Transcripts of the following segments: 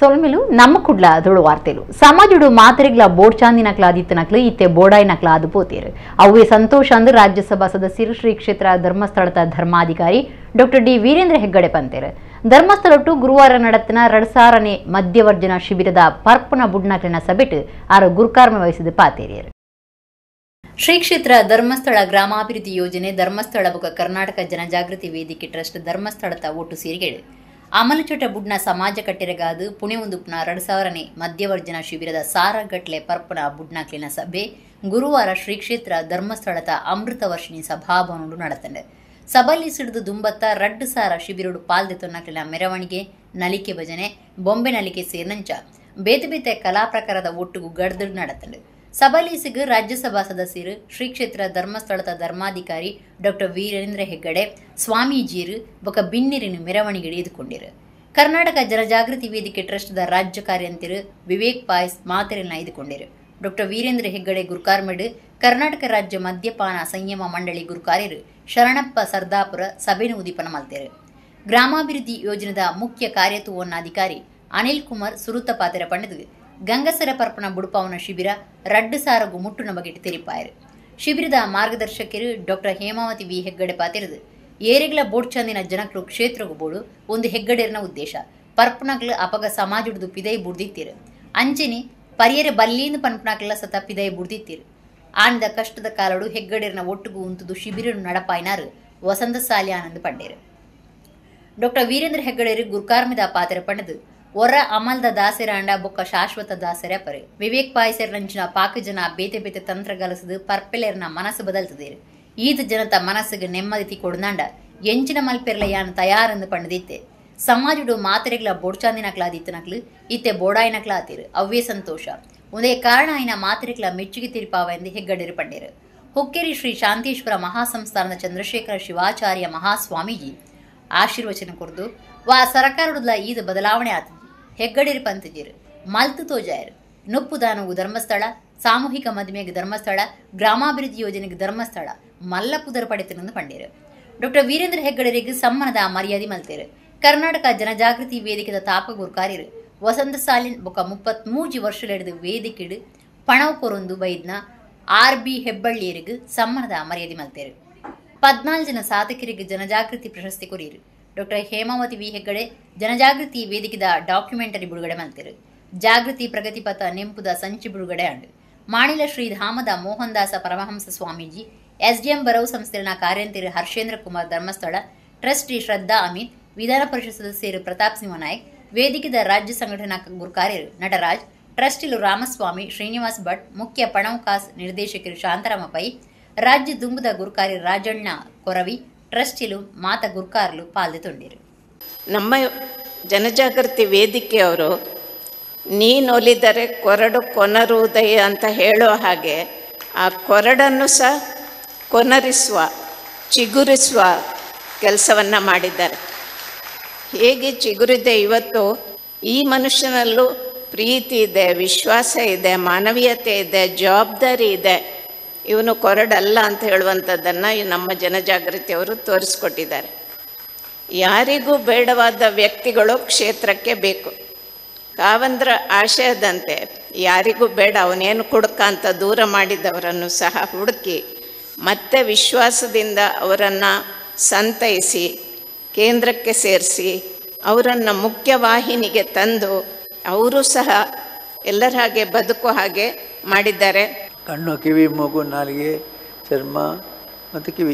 ಸೊಲ್ಮೆಲು ನಮ್ಮ ಕುಡ್ಲ ತುಳು ವಾರ್ತೆಲು ಸಮಾಜಡು ಮಾತೆರೆಗ್ಲ ಬೋಡ್ಚಾಂದಿನಕ್ಲ ಆದಿತ್ತನಕ್ಲು ಇತ್ತೆ ಬೋಡಾಯಿನಕ್ಲ ಆದು ಪೋತೇರು. ಅವೇ ಸಂತೋಷ ಅಂದು ರಾಜ್ಯಸಭಾ ಸದಸ್ಯರು ಶ್ರೀ ಕ್ಷೇತ್ರ ಧರ್ಮಸ್ಥಳದ ಧರ್ಮಾಧಿಕಾರಿ ಡಾಕ್ಟರ್ ಡಿ ವೀರೇಂದ್ರ ಹೆಗ್ಗಡೆ ಪಂತೇರು. ಧರ್ಮಸ್ಥಳಟ್ಟು ಗುರುವಾರ ನಡತಿನ ರಡ್ಸಾರನೆ ಮಧ್ಯವರ್ಜನ ಶಿಬಿರದ ಪರ್ಪುನ ಬುಡ್ನಕ್ಲಿನ ಸಭೆಟ್ ಆರು ಗುರುಕಾರ್ಮ ವಹಿಸಿದ ಪಾತೇರಿಯರು. ಶ್ರೀ ಕ್ಷೇತ್ರ ಧರ್ಮಸ್ಥಳ ಗ್ರಾಮಾಭಿವೃದ್ಧಿ ಯೋಜನೆ ಧರ್ಮಸ್ಥಳ ಬೊಕ ಕರ್ನಾಟಕ ಜನಜಾಗೃತಿ ವೇದಿಕೆ ಟ್ರಸ್ಟ್ ಧರ್ಮಸ್ಥಳದ ಒಟ್ಟು ಸೇರಿಗೆಳು ಅಮಲಚೋಟ ಬುಡ್ನ ಸಮಾಜ ಕಟ್ಟೆರಗಾದು ಪುಣೆ ಉಂದುಪ್ನ 2000ನೇ ಮಧ್ಯವರ್ಜನ ಶಿಬಿರದ ಸಾರಗಟ್ಲೆ ಪರ್ಪನ ಬುಡ್ನಾಕ್ಲಿನ ಸಭೆ ಗುರುವಾರ ಶ್ರೀ ಕ್ಷೇತ್ರ ಧರ್ಮಸ್ಥಳದ ಅಮೃತವರ್ಷಿಣಿ ಸಭಾಭವನಡು ನಡತಂಡು. ಸಭಲಿ ಸಿಡಿದು ದುಂಬತ್ತ 2000 ಶಿಬಿರಡು ಪಾಲ್ದೆ ತೊನ್ನಕ್ಲಿನ ಮೆರವಣಿಗೆ, ನಲಿಕೆ ಭಜನೆ, ಬೊಂಬೆ ನಲಿಕೆ ಸೇರ್ನಂಚ ಬೇತೆ ಬೇತೆ ಕಲಾ ಪ್ರಕಾರದ ಒಟ್ಟುಗು ಗಡ್ದು ನಡತಂಡು. ಸಭಲೀಸಿಗೆ ರಾಜ್ಯಸಭಾ ಸದಸ್ಯರು ಶ್ರೀ ಕ್ಷೇತ್ರ ಧರ್ಮಸ್ಥಳದ ಧರ್ಮಾಧಿಕಾರಿ ಡಾಕ್ಟರ್ ವೀರೇಂದ್ರ ಹೆಗ್ಗಡೆ ಸ್ವಾಮೀಜಿಯರು ಬೊಕ ಬಿನ್ನಿರಿನ ಮೆರವಣಿಗೆ ಎದುಕೊಂಡಿರು. ಕರ್ನಾಟಕ ಜನಜಾಗೃತಿ ವೇದಿಕೆ ಟ್ರಸ್ಟ್ದ ರಾಜ್ಯ ಕಾರ್ಯಂತಿರು ವಿವೇಕ್ ಪಾಯ್ಸ್ ಮಾತೆರೆಲ್ಲ ಎದುಕೊಂಡಿರು. ಡಾಕ್ಟರ್ ವೀರೇಂದ್ರ ಹೆಗ್ಗಡೆ ಗುರುಕಾರ್ಮೆಡು, ಕರ್ನಾಟಕ ರಾಜ್ಯ ಮದ್ಯಪಾನ ಸಂಯಮ ಮಂಡಳಿ ಗುರುಕಾರ್ಯರು ಶರಣಪ್ಪ ಸರ್ದಾಪುರ ಸಭೆನ ಉದೀಪನ ಮಲ್ತೇರು. ಗ್ರಾಮಾಭಿವೃದ್ಧಿ ಯೋಜನೆದ ಮುಖ್ಯ ಕಾರ್ಯತುವನ್ನಾಧಿಕಾರಿ ಅನಿಲ್ ಕುಮಾರ್ ಸುರುತ ಪಾತೆರ ಪಂಡದು ಗಂಗಸರ ಪರ್ಪಣ ಬುಡುಪಾವನ ಶಿಬಿರ 2000 ಮುಟ್ಟುನ ಬಗೆಟ್ ತೆರಿಪಾಯರು. ಶಿಬಿರದ ಮಾರ್ಗದರ್ಶಕರು ಡಾಕ್ಟರ್ ಹೇಮಾವತಿ ವಿ ಹೆಗ್ಗಡೆ ಪಾತಿರದು ಏರೆಗ್ಲ ಬೋಡ್ಚಂದಿನ ಜನಕ್ಲು ಕ್ಷೇತ್ರಗು ಬೋಡು ಒಂದು ಹೆಗ್ಗಡೆರ್ನ ಉದ್ದೇಶ ಪರ್ಪಣಕ್ಲು ಅಪಗ ಸಮಾಜುಡ್ದು ಪಿದೈ ಬುಡ್ದಿತ್ತೀರು. ಅಂಚೆನೆ ಪರಿಯರೆ ಬಲ್ಲೀಂದು ಪನ್ಪಣಕ್ಲ ಸತ ಪಿದೈ ಬುಡ್ದಿತ್ತೀರು. ಆಂದ ಕಷ್ಟದ ಕಾಲಡು ಹೆಗ್ಗಡೆರ್ನ ಒಟ್ಟುಗು ಉಂತುದು ಶಿಬಿರ ನಡಪಾಯ್ನಾರು ವಸಂತ ಸಾಲಿಯಾನಂದ್ ಪಂಡೇರು. ಡಾಕ್ಟರ್ ವೀರೇಂದ್ರ ಹೆಗ್ಗಡೆರು ಗುರ್ಕಾರ್ಮಿದ ಪಾತೆರ ಪಂಡದು ಒರ ಅಮಲ್ದ ದಾಸೆರಾಂಡ ಬೊಕ್ಕ ಶಾಶ್ವತ ದಾಸೆರ ಪರೆ ವಿವೇಕ್ ಪಾಯ್ಸೆರ್ನಂಚಿನ ಪಾಕ ಜನ ಬೇತೆ ಬೇತೆ ತಂತ್ರಗಲಸದು ಪರ್ಪೆಲೆರ್ನ ಮನಸ್ಸು ಬದಲ್ತದೇರು. ಈತ ಜನತ ಮನಸ್ಸಿಗೆ ನೆಮ್ಮದಿ ಕೊಡುನಾಂಡ ಎಂಚಿನ ಮಲ್ಪೆರ್ಲ ಯಾನ್ ತಯಾರೆಂದು ಪಂಡದಿತ್ತೆ. ಸಮಾಜಡು ಮಾತೆರೆಗ್ಲ ಬೋಡ್ಚಾಂದಿನಕ್ಲಾದಿತ್ತನಕ್ಲು ಇತ್ತೆ ಬೋಡಾಯಿನಕ್ಲ ಆತೀರು ಅವ್ವೇ ಸಂತೋಷ. ಒಂದೇ ಕಾರಣ ಆಯ್ನ ಮಾತೆರೆಗ್ಲ ಮೆಚ್ಚುಗೆ ತೀರ್ಪಾವ ಎಂದು ಹೆಗ್ಗಡೆರು ಪಂಡೇರು. ಹುಕ್ಕೇರಿ ಶ್ರೀ ಶಾಂತೇಶ್ವರ ಮಹಾಸಂಸ್ಥಾನದ ಚಂದ್ರಶೇಖರ ಶಿವಾಚಾರ್ಯ ಮಹಾಸ್ವಾಮೀಜಿ ಆಶೀರ್ವಚನ ಕೊರ್ದು ವಾ ಸರಕಾರಡುದ್ಲ ಈದ ಬದಲಾವಣೆ ಆತದೆ. ಹೆಗ್ಗಡಿರು ಪಂತಜೀರು ಮಲ್ತು ತೋಜಾಯರು. ನುಪ್ಪುದಾನವು ಧರ್ಮಸ್ಥಳ, ಸಾಮೂಹಿಕ ಮದುವೆಗೆ ಧರ್ಮಸ್ಥಳ, ಗ್ರಾಮಾಭಿವೃದ್ಧಿ ಯೋಜನೆಗೆ ಧರ್ಮಸ್ಥಳ ಮಲ್ಲ ಪುದರ್ ಪಡೆತನಂದು ಪಂಡೇರು. ಡಾಕ್ಟರ್ ವೀರೇಂದ್ರ ಹೆಗ್ಗಡರಿಗೆ ಸಮ್ಮಾನದ ಮರ್ಯಾದೆ ಮಲ್ತೇರು. ಕರ್ನಾಟಕ ಜನಜಾಗೃತಿ ವೇದಿಕೆದ ತಾಪ ಗುರ್ಕಾರ್ಯರು ವಸಂತ ಸಾಲಿನ್ ಬೊಕ 33 ವರ್ಷಲೆಡ್ದು ವೇದಿಕೆಡು ಪಣವು ಕೊರೊಂದು ಬೈದ್ನ ಆರ್ ಬಿ ಹೆಬ್ಬಳ್ಳಿಯರಿಗೆ ಸಮ್ಮಾನದ ಮರ್ಯಾದೆ ಮಲ್ತೇರು. 14 ಜನ ಸಾಧಕರಿಗೆ ಜನಜಾಗೃತಿ ಪ್ರಶಸ್ತಿ ಕೊರಿಯರು. ಡಾಕ್ಟರ್ ಹೇಮಾವತಿ ವಿ ಹೆಗ್ಗಡೆ ಜನಜಾಗೃತಿ ವೇದಿಕೆದ ಡಾಕ್ಯುಮೆಂಟರಿ ಬಿಡುಗಡೆ ಮಲ್ತೇರು. ಜಾಗೃತಿ ಪ್ರಗತಿಪಥ ನೆಂಪುದ ಸಂಚಿ ಬಿಡುಗಡೆ ಅಂಡು. ಮಾಣಿಲ ಶ್ರೀಧಾಮದ ಮೋಹನ್ದಾಸ ಪರಮಹಂಸ ಸ್ವಾಮೀಜಿ, ಎಸ್ಡಿಎಂ ಬರವು ಸಂಸ್ಥೆಯ ಕಾರ್ಯಂತಿರು ಹರ್ಷೇಂದ್ರ ಕುಮಾರ್ ಧರ್ಮಸ್ಥಳ, ಟ್ರಸ್ಟಿ ಶ್ರದ್ಧಾ ಅಮಿತ್, ವಿಧಾನ ಪರಿಷತ್ ಸದಸ್ಯರು ಪ್ರತಾಪ್ ಸಿಂಹನಾಯಕ್, ವೇದಿಕೆದ ರಾಜ್ಯ ಸಂಘಟನಾ ಗುರುಕಾರ್ಯರು ನಟರಾಜ್, ಟ್ರಸ್ಟಿಲು ರಾಮಸ್ವಾಮಿ, ಶ್ರೀನಿವಾಸ್ ಭಟ್, ಮುಖ್ಯ ಪಣವುಕಾಸ್ ನಿರ್ದೇಶಕರು ಶಾಂತರಾಮ ಪೈ, ರಾಜ್ಯ ದುಂಬುದ ಗುರುಕಾರ್ಯ ರಾಜಣ್ಣ ಕೊರವಿ, ಟ್ರಸ್ಟಿಲು ಮಾತ ಗುರ್ಕಾರ್ಲು ಪಾಲ್ದೆ ತೊಂಡಿರು. ನಮ್ಮ ಜನಜಾಗೃತಿ ವೇದಿಕೆಯವರು ನೀನೊಲಿದರೆ ಕೊರಡು ಕೊನರುವುದಯ ಅಂತ ಹೇಳೋ ಹಾಗೆ ಆ ಕೊರಡನ್ನು ಸಹ ಕೊನರಿಸುವ, ಚಿಗುರಿಸುವ ಕೆಲಸವನ್ನು ಮಾಡಿದ್ದಾರೆ. ಹೇಗೆ ಚಿಗುರಿದೆ ಇವತ್ತು ಈ ಮನುಷ್ಯನಲ್ಲೂ ಪ್ರೀತಿ ಇದೆ, ವಿಶ್ವಾಸ ಇದೆ, ಮಾನವೀಯತೆ ಇದೆ, ಜವಾಬ್ದಾರಿ ಇದೆ. ಇವನು ಕೊರಡಲ್ಲ ಅಂತ ಹೇಳುವಂಥದ್ದನ್ನು ನಮ್ಮ ಜನಜಾಗೃತಿಯವರು ತೋರಿಸ್ಕೊಟ್ಟಿದ್ದಾರೆ. ಯಾರಿಗೂ ಬೇಡವಾದ ವ್ಯಕ್ತಿಗಳು ಕ್ಷೇತ್ರಕ್ಕೆ ಬೇಕು. ಕಾವಂದ್ರ ಆಶಯದಂತೆ ಯಾರಿಗೂ ಬೇಡ, ಅವನೇನು ಕುಡ್ಕ ಅಂತ ದೂರ ಮಾಡಿದವರನ್ನು ಸಹ ಹುಡುಕಿ ಮತ್ತೆ ವಿಶ್ವಾಸದಿಂದ ಅವರನ್ನು ಸಂತೈಸಿ ಕೇಂದ್ರಕ್ಕೆ ಸೇರಿಸಿ ಅವರನ್ನು ಮುಖ್ಯವಾಹಿನಿಗೆ ತಂದು ಅವರು ಸಹ ಎಲ್ಲರ ಹಾಗೆ ಬದುಕೋ ಹಾಗೆ ಮಾಡಿದ್ದಾರೆ. ಕಣ್ಣು, ಕಿವಿ, ಮೂಗು, ನಾಲಿಗೆ, ಚರ್ಮ ಮತ್ತು ಕಿವಿ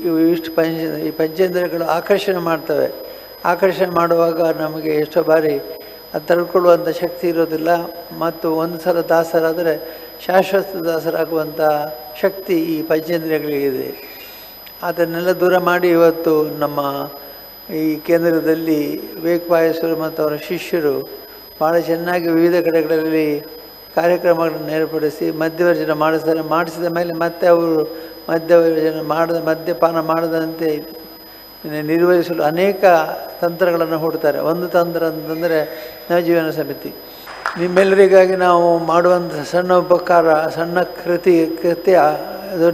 ಇವು ಇಷ್ಟು ಈ ಪಂಚೇಂದ್ರಿಯಗಳು ಆಕರ್ಷಣೆ ಮಾಡ್ತವೆ. ಆಕರ್ಷಣೆ ಮಾಡುವಾಗ ನಮಗೆ ಎಷ್ಟೋ ಬಾರಿ ಅದು ತಡ್ಕೊಳ್ಳುವಂಥ ಶಕ್ತಿ ಇರೋದಿಲ್ಲ. ಮತ್ತು ಒಂದು ಸಲ ದಾಸರಾದರೆ ಶಾಶ್ವತ ದಾಸರಾಗುವಂಥ ಶಕ್ತಿ ಈ ಪಂಚೇಂದ್ರಿಯಗಳಿಗಿದೆ. ಅದನ್ನೆಲ್ಲ ದೂರ ಮಾಡಿ ಇವತ್ತು ನಮ್ಮ ಈ ಕೇಂದ್ರದಲ್ಲಿ ವಿವೇಕ್ ಪಾಯಸರು ಮತ್ತು ಅವರ ಶಿಷ್ಯರು ಭಾಳ ಚೆನ್ನಾಗಿ ವಿವಿಧ ಕಡೆಗಳಲ್ಲಿ ಕಾರ್ಯಕ್ರಮಗಳನ್ನು ಏರ್ಪಡಿಸಿ ಮದ್ಯವರ್ಜನ ಮಾಡಿಸ್ತಾರೆ. ಮಾಡಿಸಿದ ಮೇಲೆ ಮತ್ತೆ ಅವರು ಮದ್ಯವರ್ಜನ ಮದ್ಯಪಾನ ಮಾಡದಂತೆ ನಿರ್ವಹಿಸಲು ಅನೇಕ ತಂತ್ರಗಳನ್ನು ಹೂಡ್ತಾರೆ. ಒಂದು ತಂತ್ರ ಅಂತಂದರೆ ನವಜೀವನ ಸಮಿತಿ. ನಿಮ್ಮೆಲ್ಲರಿಗಾಗಿ ನಾವು ಮಾಡುವಂಥ ಸಣ್ಣ ಉಪಕಾರ, ಸಣ್ಣ ಕೃತ್ಯ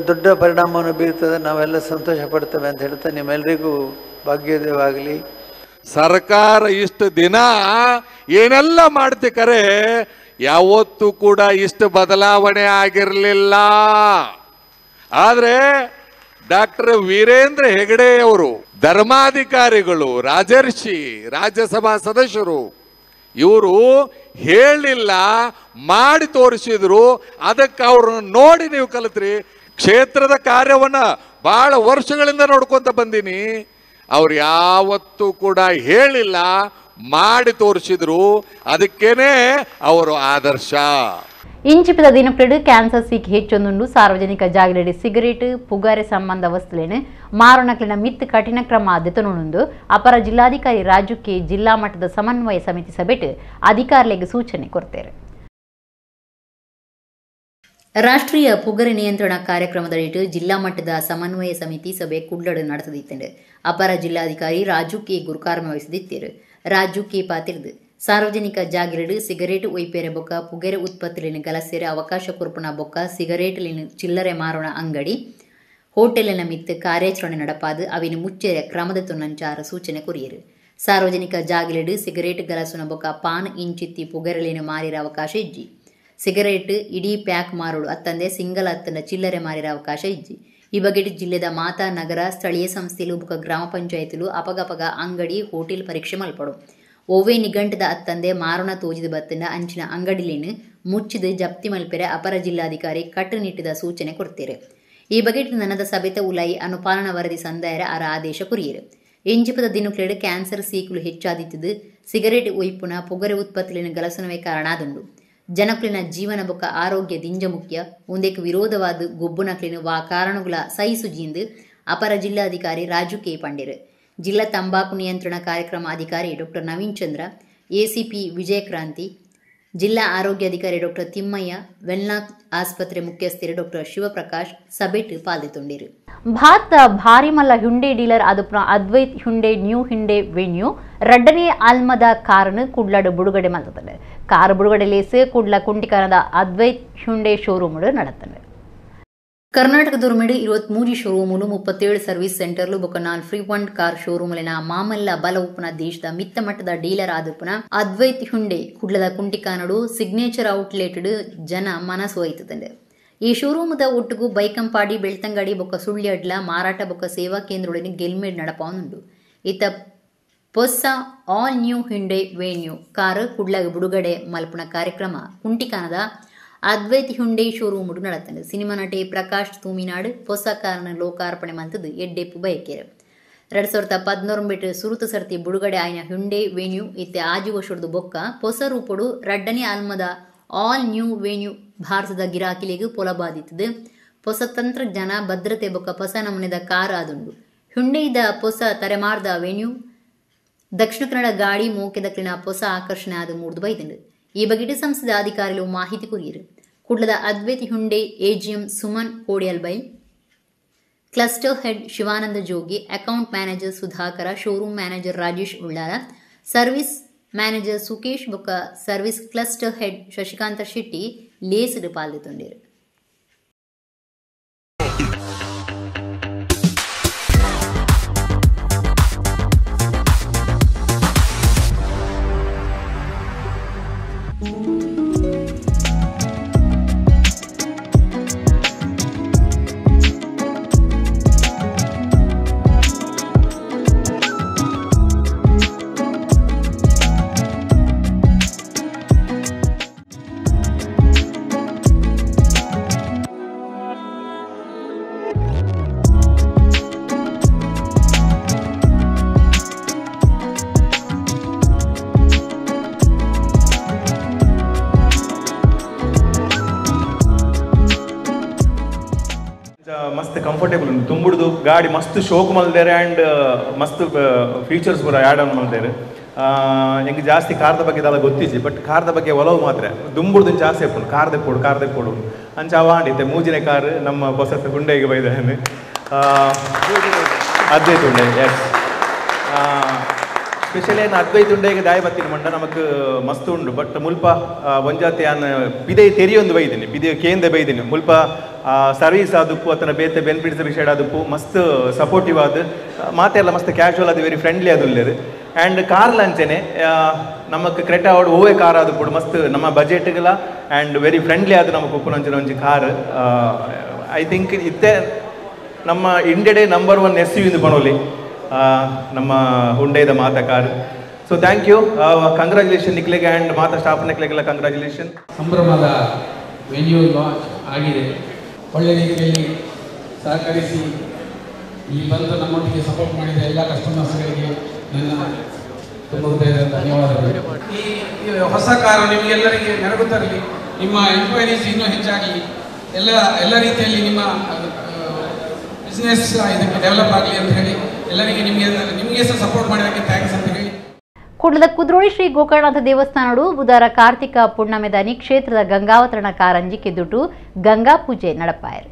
ದೊಡ್ಡ ಪರಿಣಾಮವನ್ನು ಬೀರ್ತದೆ. ನಾವೆಲ್ಲ ಸಂತೋಷ ಪಡ್ತೇವೆ ಅಂತ ಹೇಳ್ತಾ ನಿಮ್ಮೆಲ್ಲರಿಗೂ ಭಾಗ್ಯೋದಯವಾಗಲಿ. ಸರ್ಕಾರ ಇಷ್ಟು ದಿನ ಏನೆಲ್ಲ ಮಾಡ್ತಿ ಕರೆ, ಯಾವತ್ತೂ ಕೂಡ ಇಷ್ಟು ಬದಲಾವಣೆ ಆಗಿರಲಿಲ್ಲ. ಆದರೆ ಡಾಕ್ಟರ್ ವೀರೇಂದ್ರ ಹೆಗಡೆಯವರು, ಧರ್ಮಾಧಿಕಾರಿಗಳು, ರಾಜರ್ಷಿ, ರಾಜ್ಯಸಭಾ ಸದಸ್ಯರು, ಇವರು ಹೇಳಿಲ್ಲ, ಮಾಡಿ ತೋರಿಸಿದ್ರು. ಅದಕ್ಕೆ ಅವ್ರನ್ನ ನೋಡಿ ನೀವು ಕಲಿತ್ರಿ. ಕ್ಷೇತ್ರದ ಕಾರ್ಯವನ್ನು ಭಾಳ ವರ್ಷಗಳಿಂದ ನೋಡ್ಕೊತ ಬಂದೀನಿ. ಅವ್ರು ಯಾವತ್ತೂ ಕೂಡ ಹೇಳಿಲ್ಲ, ಮಾಡಿ ತೋರಿಸಿದ್ರು. ಅದಕ್ಕೇನೆ ಅವರು ಆದರ್ಶ. ಇಂಚಿಪದ ದಿನಪ್ರಿಡು ಕ್ಯಾನ್ಸರ್ ಸೀಕ್ ಹೆಚ್ಚೊಂದುಂಡು. ಸಾರ್ವಜನಿಕ ಜಾಗಲೆಡೆ ಸಿಗರೇಟ್ ಪುಗಾರೆ ಸಂಬಂಧ ವಸ್ತುಲೇನು ಮಾರುನಕ್ಲಿನ ಮಿತ್ ಕಠಿಣ ಕ್ರಮ ದೆತೊನುಂಡು ಅಪರ ಜಿಲ್ಲಾಧಿಕಾರಿ ರಾಜು ಕೆ ಜಿಲ್ಲಾ ಮಟ್ಟದ ಸಮನ್ವಯ ಸಮಿತಿ ಸಭೆಟ್ ಅಧಿಕಾರಿಗಳಿಗೆ ಸೂಚನೆ ಕೊಡ್ತಾರೆ. ರಾಷ್ಟ್ರೀಯ ಪುಗರೆ ನಿಯಂತ್ರಣ ಕಾರ್ಯಕ್ರಮದಡಿಟ್ಟು ಜಿಲ್ಲಾ ಮಟ್ಟದ ಸಮನ್ವಯ ಸಮಿತಿ ಸಭೆ ಕುಡ್ಲಡು ನಡೆಸದಿತ್ತಂಡು ಅಪರ ಜಿಲ್ಲಾಧಿಕಾರಿ ರಾಜು ಕೆ ಗುರುಕಾರ್ಮ ವಹಿಸದಿತ್ತೇರು. ರಾಜು ಕೆ ಪಾತಿರ್ದು ಸಾರ್ವಜನಿಕ ಜಾಗಿರಡು ಸಿಗರೇಟ್ ಒಯ್ಪೇರೆ ಬೊಕ್ಕ ಪುಗೆರೆ ಉತ್ಪತ್ತಿಲಿನ ಗಲಸೇರೆ ಅವಕಾಶ ಕೊರ್ಪುನ ಬೊಕ್ಕ ಸಿಗರೇಟ್ಲಿನ ಚಿಲ್ಲರೆ ಮಾರೋಣ ಅಂಗಡಿ ಹೋಟೆಲಿನ ಮಿತ್ತು ಕಾರ್ಯಾಚರಣೆ ನಡಪಾದು ಅವಿನ ಮುಚ್ಚೆರೆ ಕ್ರಮದ ತುನ್ನಂಚಾರ ಸೂಚನೆ ಕೊರಿಯರು. ಸಾರ್ವಜನಿಕ ಜಾಗಿರಡು ಸಿಗರೇಟ್ ಗಲಸುನ ಬೊಕ್ಕ ಪಾನ್ ಇಂಚಿತ್ತಿ ಪುಗೆರಲಿನ ಮಾರಿರ ಅವಕಾಶ ಇಜ್ಜಿ. ಸಿಗರೇಟ್ ಇಡೀ ಪ್ಯಾಕ್ ಮಾರೋಡು ಅತ್ತಂದೆ ಸಿಂಗಲ್ ಅತ್ತಂದ ಚಿಲ್ಲರೆ ಮಾರಿರ ಅವಕಾಶ ಇಜ್ಜಿ. ಈ ಬಗ್ಗೆ ಜಿಲ್ಲೆದ ಮಾತಾ ನಗರ ಸ್ಥಳೀಯ ಸಂಸ್ಥೆಲು ಬೊಕ್ಕ ಗ್ರಾಮ ಪಂಚಾಯತಿಲು ಅಪಗಪಗ ಅಂಗಡಿ ಹೋಟೆಲ್ ಪರೀಕ್ಷೆ ಮಲ್ಪಡು. ಒವ್ವೇ ನಿಘಂಟದ ಅತ್ತಂದೆ ಮಾರೋಣ ತೋಜಿದ ಬತ್ತಂದ ಅಂಚಿನ ಅಂಗಡಿಲೇನು ಮುಚ್ಚಿದ ಜಪ್ತಿ ಮಲ್ಪೆರೆ ಅಪರ ಜಿಲ್ಲಾಧಿಕಾರಿ ಕಟ್ಟುನಿಟ್ಟಿದ ಸೂಚನೆ ಕೊಡ್ತೇರೆ. ಈ ಬಗ್ಗೆ ನನದ ಸಭೆತ ಉಲಾಯಿ ಅನುಪಾಲನಾ ವರದಿ ಸಂದಾಯರ ಅರ ಆದೇಶ ಕೊರಿಯರು. ಎಂಜಿಪದ ದಿನಕ್ಲೇಡು ಕ್ಯಾನ್ಸರ್ ಸೀಕುಲು ಹೆಚ್ಚಾದಿತ್ತದು ಸಿಗರೇಟ್ ಒಯ್ಪುನ ಪೊಗರೆ ಉತ್ಪತ್ತಿಲಿನ ಗಲಸುನವೇ ಕಾರಣ ಆದುಂಡು. ಜನಕ್ಲಿನ ಜೀವನ ಬೊಕ್ಕ ಆರೋಗ್ಯ ದಿಂಜ ಮುಖ್ಯ. ಒಂದೇಕ್ ವಿರೋಧವಾದ ಗೊಬ್ಬುನಕ್ಲಿನ ವಾ ಕಾರಣಗಳ ಸಹಿಸುಜೀಂದು ಅಪರ ಜಿಲ್ಲಾಧಿಕಾರಿ ರಾಜು ಕೆ ಪಂಡೇರು. ಜಿಲ್ಲಾ ತಂಬಾಕು ನಿಯಂತ್ರಣ ಕಾರ್ಯಕ್ರಮ ಅಧಿಕಾರಿ ಡಾಕ್ಟರ್ ನವೀನ್ ಚಂದ್ರ, ಎಸಿಪಿ ವಿಜಯಕ್ರಾಂತಿ, ಜಿಲ್ಲಾ ಆರೋಗ್ಯಾಧಿಕಾರಿ ಡಾಕ್ಟರ್ ತಿಮ್ಮಯ್ಯ, ವೆಲ್ನಾಕ್ ಆಸ್ಪತ್ರೆ ಮುಖ್ಯಸ್ಥರು ಡಾಕ್ಟರ್ ಶಿವಪ್ರಕಾಶ್ ಸಭೆಟ್ ಪಾಲ್ಗೊಂಡಿರು. ಭಾರತ ಭಾರಿ ಮಲ್ಲ ಹುಂಡೆ dealer ಆದಪುನ Advait Hyundai new Hyundai Venue ರಡ್ಡನೇ ಆಲ್ಮದ ಕಾರನ್ನು ಕುಡ್ಲಾಡು ಬಿಡುಗಡೆ ಮಲ್ತದೆ. ಕಾರು ಬಿಡುಗಡೆ ಲೇಸು ಕುಡ್ಲ ಕುಂಟಿಕಾರದ ಅದ್ವೈತ್ ಹುಂಡೆ ಶೋರೂಮ್ ನಡತದೆ. ಕರ್ನಾಟಕದೊರ್ಮೆಡು 23 ಶೋರೂಮುಲು 37 ಸರ್ವಿಸ್ ಸೆಂಟರ್ಲು ಬೊಕ್ಕ 4 ಫ್ರೀಕ್ವೆಂಟ್ ಕಾರ್ ಶೋರೂಮ್ಲಿನ ಮಾಮಲ್ಲ ಬಲ ಉಪ್ಪುನ ದೇಶದ ಮಿತ್ತ ಮಟ್ಟದ ಡೀಲರ್ ಆದುಪ್ಪುನ ಅದ್ವೈತ್ ಹುಂಡೆ ಕುಡ್ಲದ ಕುಂಟಿಕಾನಡು ಸಿಗ್ನೇಚರ್ ಔಟ್ಲೆಟ್ ಜನ ಮನಸ್ಸು ಒಯ್ತದಂಡೆ. ಈ ಶೋರೂಮದ ಒಟ್ಟುಗು ಬೈಕಂಪಾಡಿ ಬೆಳ್ತಂಗಡಿ ಬೊಕ್ಕ ಸುಳ್ಯಡ್ಲ ಮಾರಾಟ ಬೊಕ್ಕ ಸೇವಾ ಕೇಂದ್ರೊಳಗೆ ಗೆಲ್ಮೇಡ್ ನಡಪಾವುಂಡು. ಇತ್ತ ಪೊಸ್ಸ all new Hyundai Venue car ಕುಡ್ಲಗ ಬಿಡುಗಡೆ ಮಲ್ಪುನ ಕಾರ್ಯಕ್ರಮ ಕುಂಟಿಕಾನದ ಅದ್ವೈತ್ ಹುಂಡೈ ಶೋರೂಮ್ ನಡತಂಡು. ಸಿನಿಮಾ ನಟಿ ಪ್ರಕಾಶ್ ತೂಮಿನಾಡು ಹೊಸ ಕಾರನ ಲೋಕಾರ್ಪಣೆ ಮಂತದ್ದು ಎಡ್ಡೆಪ್ಪು ಬಯಕೇರು. 2019 ಸುರುತ ಸರ್ತಿ ಬಿಡುಗಡೆ ಆಯ್ನ ಹುಂಡೈ ವೆನ್ಯೂ ಇತ್ತೆ ಆಜಿ ವರ್ಷದ ಬೊಕ್ಕ ಹೊಸ ರೂಪಡು ರಡ್ಡನೇ ಆಲ್ಮದ all new venue ಭಾರತದ ಗಿರಾಕಿಲಿಗೂ ಪೊಲಬಾದಿತ್ತದು. ಹೊಸ ತಂತ್ರಜ್ಞಾನ ಭದ್ರತೆ ಬೊಕ್ಕ ಹೊಸ ನಮೂನೆದ ಕಾರ್ ಆದುಂಡು. ಹುಂಡೈದ ಹೊಸ ತರೆಮಾರ್ದ ವೆನ್ಯೂ ದಕ್ಷಿಣ ಕನ್ನಡ ಗಾಡಿ ಮೋಕೆದಕ್ಲಿನ ಹೊಸ ಆಕರ್ಷಣೆ ಆದ ಮೂಡ್ದು ಬೈದಂಡು. ಈ ಬಗ್ಗೆ ಸಂಸ್ಥೆದ ಅಧಿಕಾರಿಗಳು ಮಾಹಿತಿ ಕೊರಿಯರು. ಕುಡ್ಲದ Advait Hyundai AGM Suman Kodialbail, cluster head Shivananda Jogi, account manager Sudhakar, showroom manager Rajesh Ullala, service manager Sukesh ಬೊಕ್ಕ service cluster head Shashikanta Shetty ಲೇಸ್ಡ್ ಪಾಲ್ಗೊಂಡಿರು. ಮಸ್ತ್ ಕಂಫರ್ಟೇಬಲ್ ಉಂಟು ತುಂಬುಡ್ದು ಗಾಡಿ ಮಸ್ತ್ ಶೋಕ್ ಮಲ್ದೇರೆ ಆ್ಯಂಡ್ ಮಸ್ತ್ ಫೀಚರ್ಸ್ ಪೂರ ಆ್ಯಡ್ ಆನ್ ಮಲ್ದೇರೆ. ಎಂಗೆ ಜಾಸ್ತಿ ಕಾರ್ದ ಬಗ್ಗೆ ದಾಲ ಗೊತ್ತಿಜ್ಜಿ, ಬಟ್ ಕಾರ್ದ ಬಗ್ಗೆ ಒಲವು ಮಾತ್ರ ದುಂಬುಡ್ದು ಜಾಸ್ತಿ ಆಪುಂಡು. ಕಾರ್ ದೆಪ್ಪೋಡು ಕಾರ್ ದೆಪ್ಪೋಡು ಅಂಚ ಅವ ಆಂಡಿತ್ತೆ ಮೂಜಿನೇ ಕಾರ್ ನಮ್ಮ ಹೊಸತು ಹುಂಡೆಗೆ ಬೈದಾನೆ ಅದ್ವೈತ್ ಹುಂಡೆ. ಎಸ್, ಸ್ಪೆಷಲಿ ಏನು ಅದ್ವೈತ ಉಂಡೇಗೆ ದಾಯ ಬತ್ತಿನ ಮಂಡ ನಮಕ್ ಮಸ್ತ್ ಉಂಡು ಬಟ್ ಮುಲ್ಪ ಒಂಜಾತಿ ಆನ್ ಪಿದೆ ತೆರಿಯೊಂದು ಬೈದಿನಿ ಪಿದೆ ಕೇಂದ್ರ ಬೈದಿನಿ ಮುಲ್ಪ ಸರ್ವೀಸ್ ಆದುಪ್ಪು ಅತನ ಬೇತೆ ಬೆನಿಫಿಟ್ಸ್ ವಿಷಯ ಆದುಪ್ಪು ಮಸ್ತ್ ಸಪೋರ್ಟಿವ್ ಆದ ಮಾತೆಲ್ಲ ಮಸ್ತ್ ಕ್ಯಾಶುವಲ್ ಅದು ವೆರಿ ಫ್ರೆಂಡ್ಲಿ ಅದು ಉಲ್ಲೇರು ಆ್ಯಂಡ್ ಕಾರ್ ಲಂಚನೆ ನಮಕ್ ಕ್ರೆಟಾ ಅವಡು ಓವೇ ಕಾರ್ ಆದುಪ್ಪು ಮಸ್ತ್ ನಮ್ಮ ಬಜೆಟ್ಗಳ ಆ್ಯಂಡ್ ವೆರಿ ಫ್ರೆಂಡ್ಲಿ ಆದ ನಮಕ್ ಉಪ್ಪುನಂಚಿನ ಒಂಜಿ ಕಾರ್ I think ಇತ್ತೆ ನಮ್ಮ ಇಂಡಿಯಾಡೇ ನಂಬರ್ 1 ಎಸ್ you ಇಂದು ಪಣೋಲಿ ನಮ್ಮ ಹುಂಡೈದ ಮಾತಾ car. So thank you, congratulation ನಿಕ್ಲೆಗೆ and ಮಾತಾ ಸ್ಟಾಫ್ ನಿಕ್ಲೆಗೆಲ್ಲ ಕಂಗ್ರ್ಯಾಚುಲೇಷನ್. ಸಂಭ್ರಮದ ವೆನ್ಯೂ ಲಾಂಚ್ ಆಗಿದೆ. ಒಳ್ಳೆ ರೀತಿಯಲ್ಲಿ ಸಹಕರಿಸಿ ಇಲ್ಲಿ ಬಂದು ನಮ್ಮೊಟ್ಟಿಗೆ ಸಪೋರ್ಟ್ ಮಾಡಿದ ಎಲ್ಲ ಕಸ್ಟಮರ್ಸ್ಗಳಿಗೆ ನನ್ನ ತುಂಬ ಹೃದಯದ ಧನ್ಯವಾದಗಳು. ಈ ಹೊಸ ಕಾರು ನಿಮಗೆಲ್ಲರಿಗೆ ಮೆರುಗು ತರಲಿ, ನಿಮ್ಮ ಎನ್ಕ್ವೈರೀಸ್ ಇನ್ನೂ ಹೆಚ್ಚಾಗಲಿ, ಎಲ್ಲ ಎಲ್ಲ ರೀತಿಯಲ್ಲಿ ನಿಮ್ಮ ಬಿಸ್ನೆಸ್ ಇದಕ್ಕೆ ಡೆವಲಪ್ ಆಗಲಿ ಅಂತ ಹೇಳಿ ಎಲ್ಲರಿಗೆ ನಿಮಗೆ ಸಹ ಸಪೋರ್ಟ್ ಮಾಡಿದ್ದಕ್ಕೆ thanks ಅಂತ ಹೇಳಿ. ಕುಡ್ಲದ ಕುದ್ರೋಳಿ ಶ್ರೀ ಗೋಕರ್ಣನಾಥ ದೇವಸ್ಥಾನಡು ಬುಧವಾರ ಕಾರ್ತಿಕ ಪುಣ್ಣಮೆದಾನಿ ಕ್ಷೇತ್ರದ ಗಂಗಾವತರಣ ಕಾರಂಜಿ ಕೆದ್ದುಟು ಗಂಗಾ ಪೂಜೆ ನಡಪಾಯರು.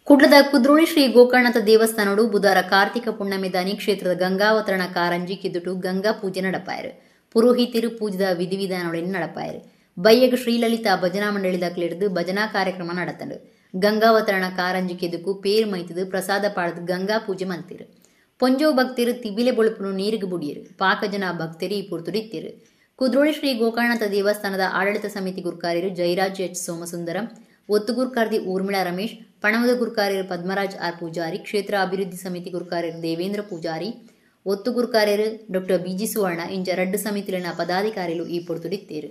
ಕುಡ್ಲದ ಕುದ್ರೋಳಿ ಶ್ರೀ ಗೋಕರ್ಣನಾಥ ದೇವಸ್ಥಾನಡು ಬುಧವಾರ ಕಾರ್ತಿಕ ಪುಣ್ಣಮೆದಾನಿ ಕ್ಷೇತ್ರದ ಗಂಗಾವತರಣ ಕಾರಂಜಿ ಕೆದ್ದುಟು ಗಂಗಾ ಪೂಜೆ ನಡಪಾಯರು. ಪುರೋಹಿತರು ಪೂಜದ ವಿಧಿವಿಧಾನಗಳನ್ನು ನಡಪಾಯರು. ಬಯ್ಯಗ ಶ್ರೀಲಲಿತಾ ಭಜನಾ ಮಂಡಳಿದ ಕ್ಲಿಡ್ದು ಭಜನಾ ಕಾರ್ಯಕ್ರಮ நடத்தண்டு. ಗಂಗಾವತರಣ ಕಾರಂಜಿ ಕೆದುಕು ಪೇರ್ ಮೈತದು ಪ್ರಸಾದ ಪಾಡದು ಗಂಗಾ ಪೂಜೆ ಮಲ್ತಿರು. ಪೊಂಜೋ ಭಕ್ತರು ತಿಬಿಲೆ ಬೊಳುಪುನು ನೀರಿಗೆ ಬುಡಿಯರು. ಪಾಕ ಜನ ಭಕ್ತರು ಈ ಪುರ್ತುಡಿತ್ತಿರು. ಕುದ್ರೋಳಿ ಶ್ರೀ ಗೋಕರ್ಣನಾಥ ದೇವಸ್ಥಾನದ ಆಡಳಿತ ಸಮಿತಿ ಗುರ್ಕಾರ್ಯರು ಜಯರಾಜ್ ಎಚ್ ಸೋಮಸುಂದರಂ, ಒತ್ತು ಗುರ್ಕಾರ್ದಿ ಊರ್ಮಿಳಾ ರಮೇಶ್, ಪಣವದ ಗುರ್ಕಾರ್ಯರು ಪದ್ಮರಾಜ್ ಆರ್ ಪೂಜಾರಿ, ಕ್ಷೇತ್ರ ಅಭಿವೃದ್ಧಿ ಸಮಿತಿ ಗುರ್ಕಾರ್ಯರು ದೇವೇಂದ್ರ ಪೂಜಾರಿ, ಒತ್ತು ಗುರ್ಕಾರ್ಯರು ಡಾಕ್ಟರ್ ಬಿಜಿ ಸುವರ್ಣ ಇಂಚ ರಡ್ಡು ಸಮಿತಿಲಿನ ಪದಾಧಿಕಾರಿಗಳು ಈ ಪುರ್ತುಡಿತ್ತೇರು.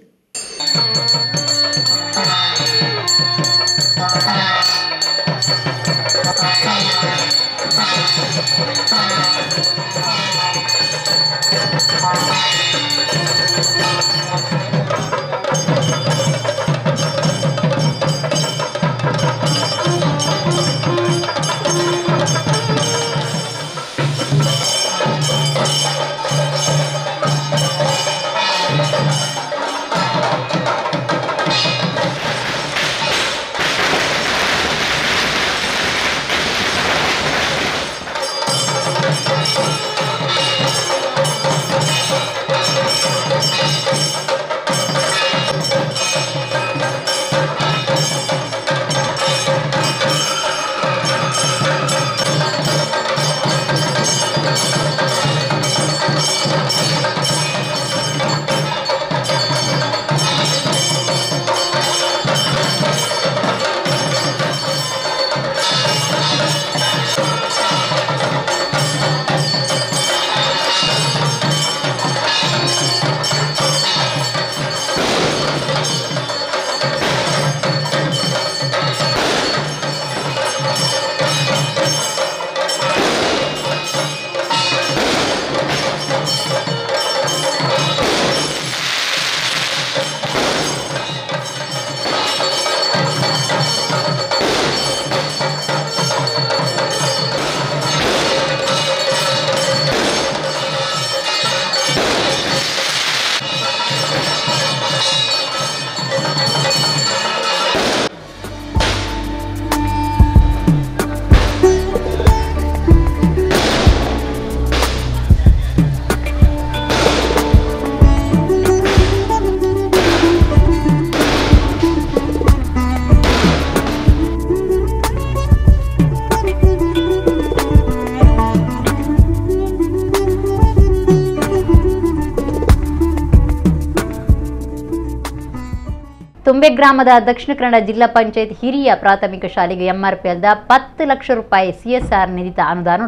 ತುಂಬೆ ಗ್ರಾಮದ ದಕ್ಷಿಣ ಕನ್ನಡ ಜಿಲ್ಲಾ ಪಂಚಾಯತ್ ಹಿರಿಯ ಪ್ರಾಥಮಿಕ ಶಾಲೆಗೆ ಎಂಆರ್ಪಿಎಲ್ದ 10 ಲಕ್ಷ ರೂಪಾಯಿ ಸಿಎಸ್ಆರ್ ನಿಧಿತ ಅನುದಾನ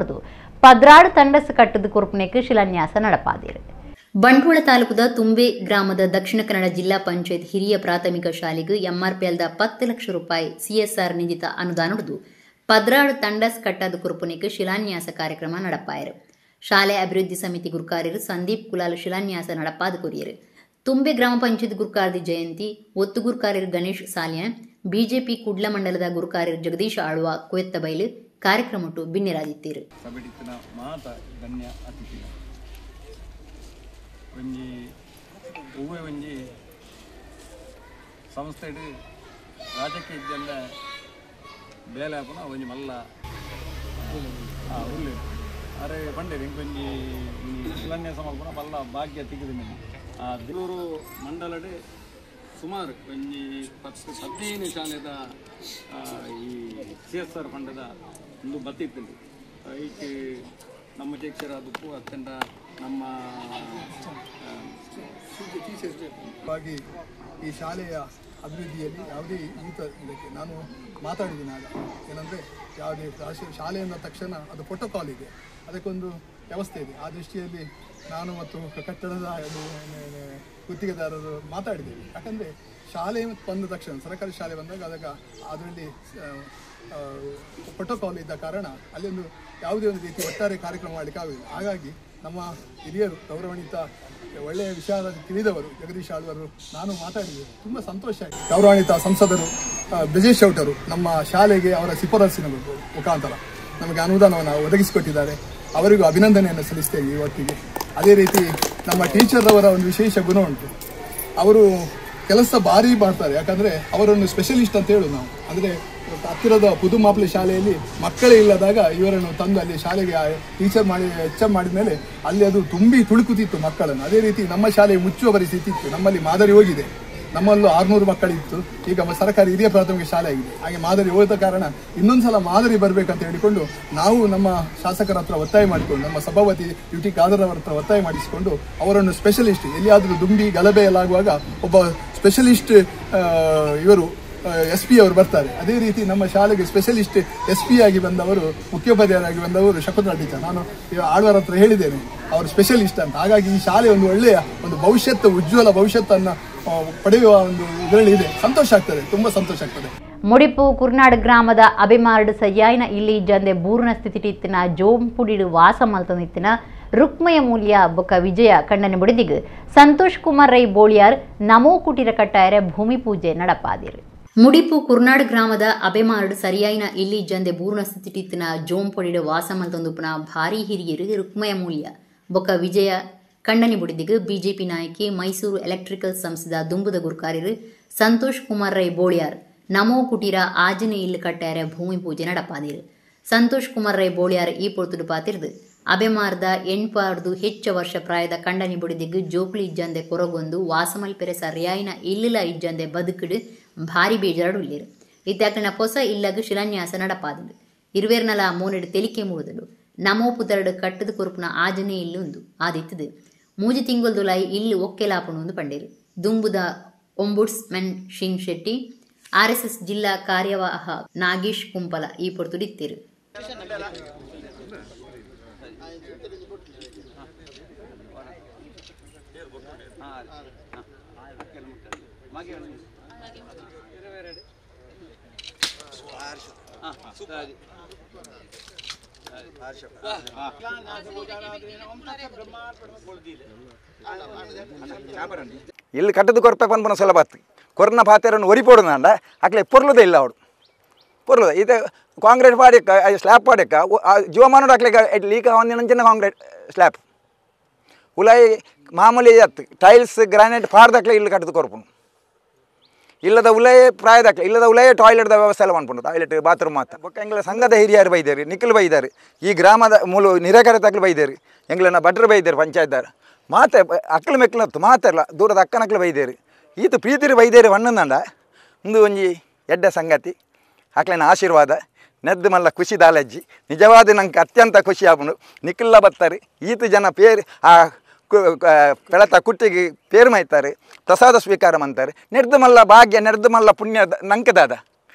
16 ತಂಡಸ ಕಟ್ಟದ ಕುರುಪನೆಗೆ ಶಿಲಾನ್ಯಾಸ நடப்பாದಿರು. ಬಂಟ್ವಾಳ ತಾಲೂಕುದ ತುಂಬೆ ಗ್ರಾಮದ ದಕ್ಷಿಣ ಕನ್ನಡ ಜಿಲ್ಲಾ ಪಂಚಾಯತ್ ಹಿರಿಯ ಪ್ರಾಥಮಿಕ ಶಾಲೆಗೆ ಎಂಆರ್ಪಿಎಲ್ದ 10 ಲಕ್ಷ ರೂಪಾಯಿ ಸಿಎಸ್ಆರ್ ನಿಧಿತ ಅನುದಾನ 16 ತಂಡಸ್ ಕಟ್ಟದ ಕುರುಪನೆಗೆ ಶಿಲಾನ್ಯಾಸ ಕಾರ್ಯಕ್ರಮ நடப்பாಯರು. ಶಾಲೆ ಅಭಿವೃದ್ಧಿ ಸಮಿತಿ ಗುರುಕಾರ್ಯರು ಸಂದೀಪ್ ಕುಲಾಲ್ ಶಿಲಾನ್ಯಾಸ நடப்பாದ ಕೊರಿಯರು. ತುಂಬೆ ಗ್ರಾಮ ಪಂಚಾಯತ್ ಗುರುಕಾರ್ದಿ ಜಯಂತಿ, ಒತ್ತು ಗುರುಕಾರ್ಯರು ಗಣೇಶ್ ಸಾಲಿಯಾನ್, ಬಿಜೆಪಿ ಕುಡ್ಲ ಮಂಡಲದ ಗುರುಕಾರ್ಯರು ಜಗದೀಶ್ ಆಳ್ವ ಕೊಯತ್ತಬೈಲು ಕಾರ್ಯಕ್ರಮಟ್ಟು ಬಿನ್ನೆರಾದಿತ್ತೀರು. ಬೇಲೆ ಆಪುನ ಒಂಜಿ ಮಲ್ಲ ಉಲ್ಲೆ ಅರೆ ಪಂಡೇರು ಇಂಕೊಂಜಿ ಶಿಲಾನ್ಯಾಸ ಮಲ್ಪುನ ಬಲ್ಲ ಭಾಗ್ಯ ತಿಕ್ಕಿದೆ. ಆ ದೇವರು ಮಂಡಲಡೆ ಸುಮಾರು ಒಂಜಿ 10 15 ಶಾಲೆದ ಈ C S R ಫಂಡದ ಒಂದು ಬತ್ತಿತ್ತು. ಐಕ್ ನಮ್ಮ ಅಧ್ಯಕ್ಷರ ದುಪ್ಪು ಅತ್ಯಂತ ನಮ್ಮ ವಾಗಿ ಈ ಶಾಲೆಯ ಅಭಿವೃದ್ಧಿಯಲ್ಲಿ ಯಾವುದೇ ಈತ ಇದಕ್ಕೆ ನಾನು ಮಾತಾಡಿದ್ದೀನಿ. ಆಗ ಏನಂದರೆ ಯಾವುದೇ ಶಾಲೆಯಿಂದ ತಕ್ಷಣ ಅದು ಪ್ರೋಟೋಕಾಲ್ ಇದೆ, ಅದಕ್ಕೊಂದು ವ್ಯವಸ್ಥೆ ಇದೆ. ಆ ದೃಷ್ಟಿಯಲ್ಲಿ ನಾನು ಮತ್ತು ಕಟ್ಟಡದ ಗುತ್ತಿಗೆದಾರರು ಮಾತಾಡಿದ್ದೇವೆ. ಯಾಕಂದರೆ ಶಾಲೆ ಬಂದ ತಕ್ಷಣ, ಸರ್ಕಾರಿ ಶಾಲೆ ಬಂದಾಗ ಅದಕ್ಕೆ ಅದರಲ್ಲಿ ಪ್ರೋಟೋಕಾಲ್ ಇದ್ದ ಕಾರಣ ಅಲ್ಲಿ ಒಂದು ಯಾವುದೇ ಒಂದು ರೀತಿ ಒಟ್ಟಾರೆ ಕಾರ್ಯಕ್ರಮ ಮಾಡಲಿಕ್ಕೆ ಆಗೋದಿಲ್ಲ. ಹಾಗಾಗಿ ನಮ್ಮ ಹಿರಿಯರು, ಗೌರವಾನ್ವಿತ ಒಳ್ಳೆಯ ವಿಚಾರ ತಿಳಿದವರು ಜಗದೀಶ್ ಆಳ್ವರು, ನಾನು ಮಾತಾಡಿದೆ, ತುಂಬ ಸಂತೋಷ ಆಯಿತು. ಗೌರವಾನ್ವಿತ ಸಂಸದರು ಬ್ರಿಜೇಶ್ ಚೌಟರು ನಮ್ಮ ಶಾಲೆಗೆ ಅವರ ಶಿಫಾರಸಿನ ಮುಖಾಂತರ ನಮಗೆ ಅನುದಾನವನ್ನು ಒದಗಿಸಿಕೊಟ್ಟಿದ್ದಾರೆ. ಅವರಿಗೂ ಅಭಿನಂದನೆಯನ್ನು ಸಲ್ಲಿಸ್ತೇನೆ ಇವತ್ತಿಗೆ. ಅದೇ ರೀತಿ ನಮ್ಮ ಟೀಚರ್ರವರ ಒಂದು ವಿಶೇಷ ಗುಣ ಉಂಟು, ಅವರು ಕೆಲಸ ಭಾರಿ ಮಾಡ್ತಾರೆ. ಯಾಕಂದರೆ ಅವರನ್ನು ಸ್ಪೆಷಲಿಸ್ಟ್ ಅಂತ ಹೇಳು ನಾವು. ಅಂದರೆ ಹತ್ತಿರದ ಪುದುಮಾಪ್ಲೆ ಶಾಲೆಯಲ್ಲಿ ಮಕ್ಕಳೇ ಇಲ್ಲದಾಗ ಇವರನ್ನು ತಂದು ಅಲ್ಲಿ ಶಾಲೆಗೆ ಟೀಚರ್ ಮಾಡಿ ಎಚ್ ಎಮ್ ಮಾಡಿದ ಮೇಲೆ ಅಲ್ಲಿ ಅದು ತುಂಬಿ ತುಳುಕುತ್ತಿತ್ತು ಮಕ್ಕಳನ್ನು. ಅದೇ ರೀತಿ ನಮ್ಮ ಶಾಲೆ ಮುಚ್ಚುವ ಪರಿಸ್ಥಿತಿ ಇತ್ತು. ನಮ್ಮಲ್ಲಿ ಮಾದರಿ ಹೋಗಿದೆ, ನಮ್ಮಲ್ಲೂ 600 ಮಕ್ಕಳಿತ್ತು. ಈಗ ಸರ್ಕಾರಿ ಹಿರಿಯ ಪ್ರಾಥಮಿಕ ಶಾಲೆ ಆಗಿದೆ. ಹಾಗೆ ಮಾದರಿ ಹೋದ ಕಾರಣ ಇನ್ನೊಂದು ಸಲ ಮಾದರಿ ಬರಬೇಕಂತ ಹೇಳಿಕೊಂಡು ನಾವು ನಮ್ಮ ಶಾಸಕರ ಹತ್ರ ಒತ್ತಾಯ ಮಾಡಿಕೊಂಡು, ನಮ್ಮ ಸಭಾಪತಿ ಯು ಟಿ ಖಾದರ್ ಅವರ ಹತ್ರ ಒತ್ತಾಯ ಮಾಡಿಸಿಕೊಂಡು ಅವರನ್ನು ಸ್ಪೆಷಲಿಸ್ಟ್, ಎಲ್ಲಿಯಾದರೂ ದುಂಬಿ ಗಲಭೆ ಎಲ್ಲಾಗುವಾಗ ಒಬ್ಬ ಸ್ಪೆಷಲಿಸ್ಟ್ ಇವರು ಎಸ್ ಪಿ ಅವರು ಬರ್ತಾರೆ. ಅದೇ ರೀತಿ ನಮ್ಮ ಶಾಲೆಗೆ specialist S P ಆಗಿ ಬಂದವರು, ಮುಖ್ಯೋಪಾಧ್ಯಾಯರಾಗಿ ಬಂದವರು ಶಕುಂತಲಾ ಟೀಚರ್. ನಾನು ಆಳ್ವರ ಹತ್ರ ಹೇಳಿದ್ದೇನೆ ಅವರು ಸ್ಪೆಷಲಿಸ್ಟ್ ಅಂತ. ಹಾಗಾಗಿ ಈ ಶಾಲೆ ಒಂದು ಒಳ್ಳೆಯ ಒಂದು ಭವಿಷ್ಯತ್ತು, ಉಜ್ವಲ ಭವಿಷ್ಯತ್ತನ್ನು ಪಡೆಯುವ ಒಂದು ಇದರಲ್ಲಿ ಇದೆ. ಸಂತೋಷ ಆಗ್ತದೆ, ತುಂಬ ಸಂತೋಷ ಆಗ್ತದೆ. ಮುಡಿಪು ಕುರ್ನಾಡ್ ಗ್ರಾಮದ ಅಭಿಮಾರ್ಡ್ ಸಯ್ಯಾಯಿನ ಇಲ್ಲಿ ಜಂದೆ ಬೂರ್ಣ ಸ್ಥಿತಿಟಿತ್ತಿನ ಜೋಂಪುಡಿಡು ವಾಸ ಮಲ್ತನಿತ್ತಿನ ರುಕ್ಮಯ ಮೂಲ್ಯ ಬೊಕ ವಿಜಯ ಕಣ್ಣನ ಬುಡಿದಿಗ್ ಸಂತೋಷ್ ಕುಮಾರ್ ರೈ ಬೋಳಿಯಾರ್ ನಮೋ ಕುಟೀರ ಕಟ್ಟಾಯರೆ ಭೂಮಿ ಪೂಜೆ ನಡಪಾದಿರು. ಮುಡಿಪು ಕುರ್ನಾಡ್ ಗ್ರಾಮದ ಅಬೆಮಾರ್ಡ್ ಸರಿಯಾಯಿನ ಇಲ್ಲಿ ಜಂದೆ ಬೂರ್ಣ ಸ್ಥಿತಿಟಿತ್ತಿನ ಜೋಂಪೊಡಿಡು ವಾಸ ಮಲ್ತೊಂದುಪುನ ಭಾರಿ ಹಿರಿಯರು ರುಕ್ಮಯ ಮೂಲ್ಯ ಬೊಕ ವಿಜಯ ಕಣ್ಣನಿ ಬುಡಿದಿಗ್ ಬಿಜೆಪಿ ನಾಯಕಿ ಮೈಸೂರು ಎಲೆಕ್ಟ್ರಿಕಲ್ ಸಂಸ್ಥೆದ ದುಂಬುದ ಗುರುಕಾರ್ಯರು ಸಂತೋಷ್ ಕುಮಾರ್ ರೈ ಬೋಳಿಯಾರ್ ನಮೋ ಕುಟೀರ ಆಜನೆ ಇಲ್ಲು ಕಟ್ಟಾರೆ ಭೂಮಿ ಪೂಜೆ ನಡಪಾದಿರು. ಸಂತೋಷ್ ಕುಮಾರ್ ರೈ ಬೋಳಿಯಾರ್ ಈ ಪೊರ್ತುಡು ಪಾತಿರ್ದು ಅಬೆಮಾರ್ದ 8 ಹೆಚ್ಚು ವರ್ಷ ಪ್ರಾಯದ ಕಂಡನಿ ಬುಡಿದಿಗ್ ಜೋಕ್ಲಿ ಇಜ್ಜಂದೆ ಕೊರಗೊಂದು ವಾಸಮಲ್ಪೆರೆ ಸರಿಯಾಯಿನ ಇಲ್ಲಲ ಇಜ್ಜಂದೆ ಬದುಕಿಡು ಭಾರಿ ಬೇಜಾರುಳ್ಳಿರು. ಇತ್ತಾಕನ ಪೊಸ ಇಲ್ಲಗು ಶಿಲಾನ್ಯಾಸ ನಡಪಾದಿಂಡು. ಇರುವೇರ್ನಲ ಮೋನೆಡು ತೆಲಿಕೆ ಮೂಡುದಳು ನಮೋ ಪುದರಡು ಕಟ್ಟದ ಕೊರುಪುನ ಆಜನೆ ಇಲ್ಲುಂದು ಆದಿತ್ತದು 3 ತಿಂಗಳ್ದುಲಾಯಿ ಇಲ್ಲಿ ಒಕ್ಕೆಲಾಪುಣು ಒಂದು ಪಂಡೇರು. ದುಂಬುದ ombudsman Shin Shetty, RSS ಜಿಲ್ಲಾ ಕಾರ್ಯವಾಹ ನಾಗೇಶ್ ಕುಂಪಲ ಈ ಪೊರ್ತುಡಿತ್ತಿರು. ಇಲ್ಲಿ ಕಟ್ಟದ ಕೊರಪೆ ಪನ್ಪುನ ಸುಲಭ ಕೊರ್ನ ಪಾತೆರನ್ನು ಒರಿಪೋಡುಂಡ ಅಕ್ಲೆ ಪೊರ್ಲುದೇ ಇಲ್ಲ ಅವಡು ಪೊರ್ಲುದ ಇದು ಕಾಂಕ್ರೀಟ್ ಪಾಡ್ಯಕ್ಕ ಸ್ಲ್ಯಾಬ್ ಪಾಡ್ಯಕ್ಕ ಜೀವಮಾನೋಡು ಅಕ್ಲೆ ಲೀಕ್ ಆವಂದಿನಂಚಿನ ಕಾಂಕ್ರೀಟ್ ಸ್ಲ್ಯಾಬ್ ಉಲಾಯಿ ಮಾಮೂಲಿ ಅತ್ತು ಟೈಲ್ಸ್ ಗ್ರಾನೈಟ್ ಪಾಡ್ದಕ್ಲೆ ಇಲ್ಲಿ ಕಟ್ಟದ ಕೊರ್ಪುನು ಇಲ್ಲದ ಉಲಯೇ ಪ್ರಾಯದಾಕ್ಲೆ ಇಲ್ಲದ ಉಲಯೇ ಟಾಯ್ಲೆಟ್ದ ವ್ಯವಸ್ಥೆ ಎಲ್ಲ ಮಾಡ್ಕೊಂಡು ಟಾಯ್ಲೆಟ್ ಬಾತ್ರೂಮ್ ಮಾತ್ರ. ಬೊಕ್ಕ ಎಂಗ್ಲ ಸಂಘದ ಹಿರಿಯರು ಬೈದೇರಿ, ನಿಖಿಲ್ ಬೈದಾರೆ, ಈ ಗ್ರಾಮದ ಮೂಲ ನಿರಾಕರ ತಕ್ಲು ಬೈದೇರಿ, ಎಂಗ್ಲನ್ನ ಭಟ್ರು ಬೈದೇರಿ, ಪಂಚಾಯತ್ದಾರ ಮಾತೆ ಅಕ್ಕಲು ಮೆಕ್ಕಲತ್ತು ಮಾತೆಲ್ಲ ದೂರದ ಅಕ್ಕನಕ್ಲು ಬೈದೇರಿ, ಈತ ಪ್ರೀತಿರು ಬೈದೇರಿ ವಣ್ಣಂದಂಡ ಒಂದು ಒಂಜಿ ಎಡ್ಡ ಸಂಗತಿ ಅಕ್ಲೆನ ಆಶೀರ್ವಾದ ನೆದ್ದು ಮಲ್ಲ ಖುಷಿ ದಾಲಜ್ಜಿ ನಿಜವಾದ ನಂಗೆ ಅತ್ಯಂತ ಖುಷಿ ಆಪುಂಡು. ನಿಖಿಲ್ಲ ಬತ್ತಾರೆ ಈತ ಜನ ಪೇರು ಆ ಪೆಳತ ಕುಟ್ಟಿಗೆ ಪೇರು ಮೈತಾರೆ ಪ್ರಸಾದ ಸ್ವೀಕಾರ ಅಂತಾರೆ. ನೆಡ್ದು ಮಲ್ಲ ಭಾಗ್ಯ ನೆಡ್ದು ಮಲ್ಲ ಪುಣ್ಯ ನಂಕದಾದ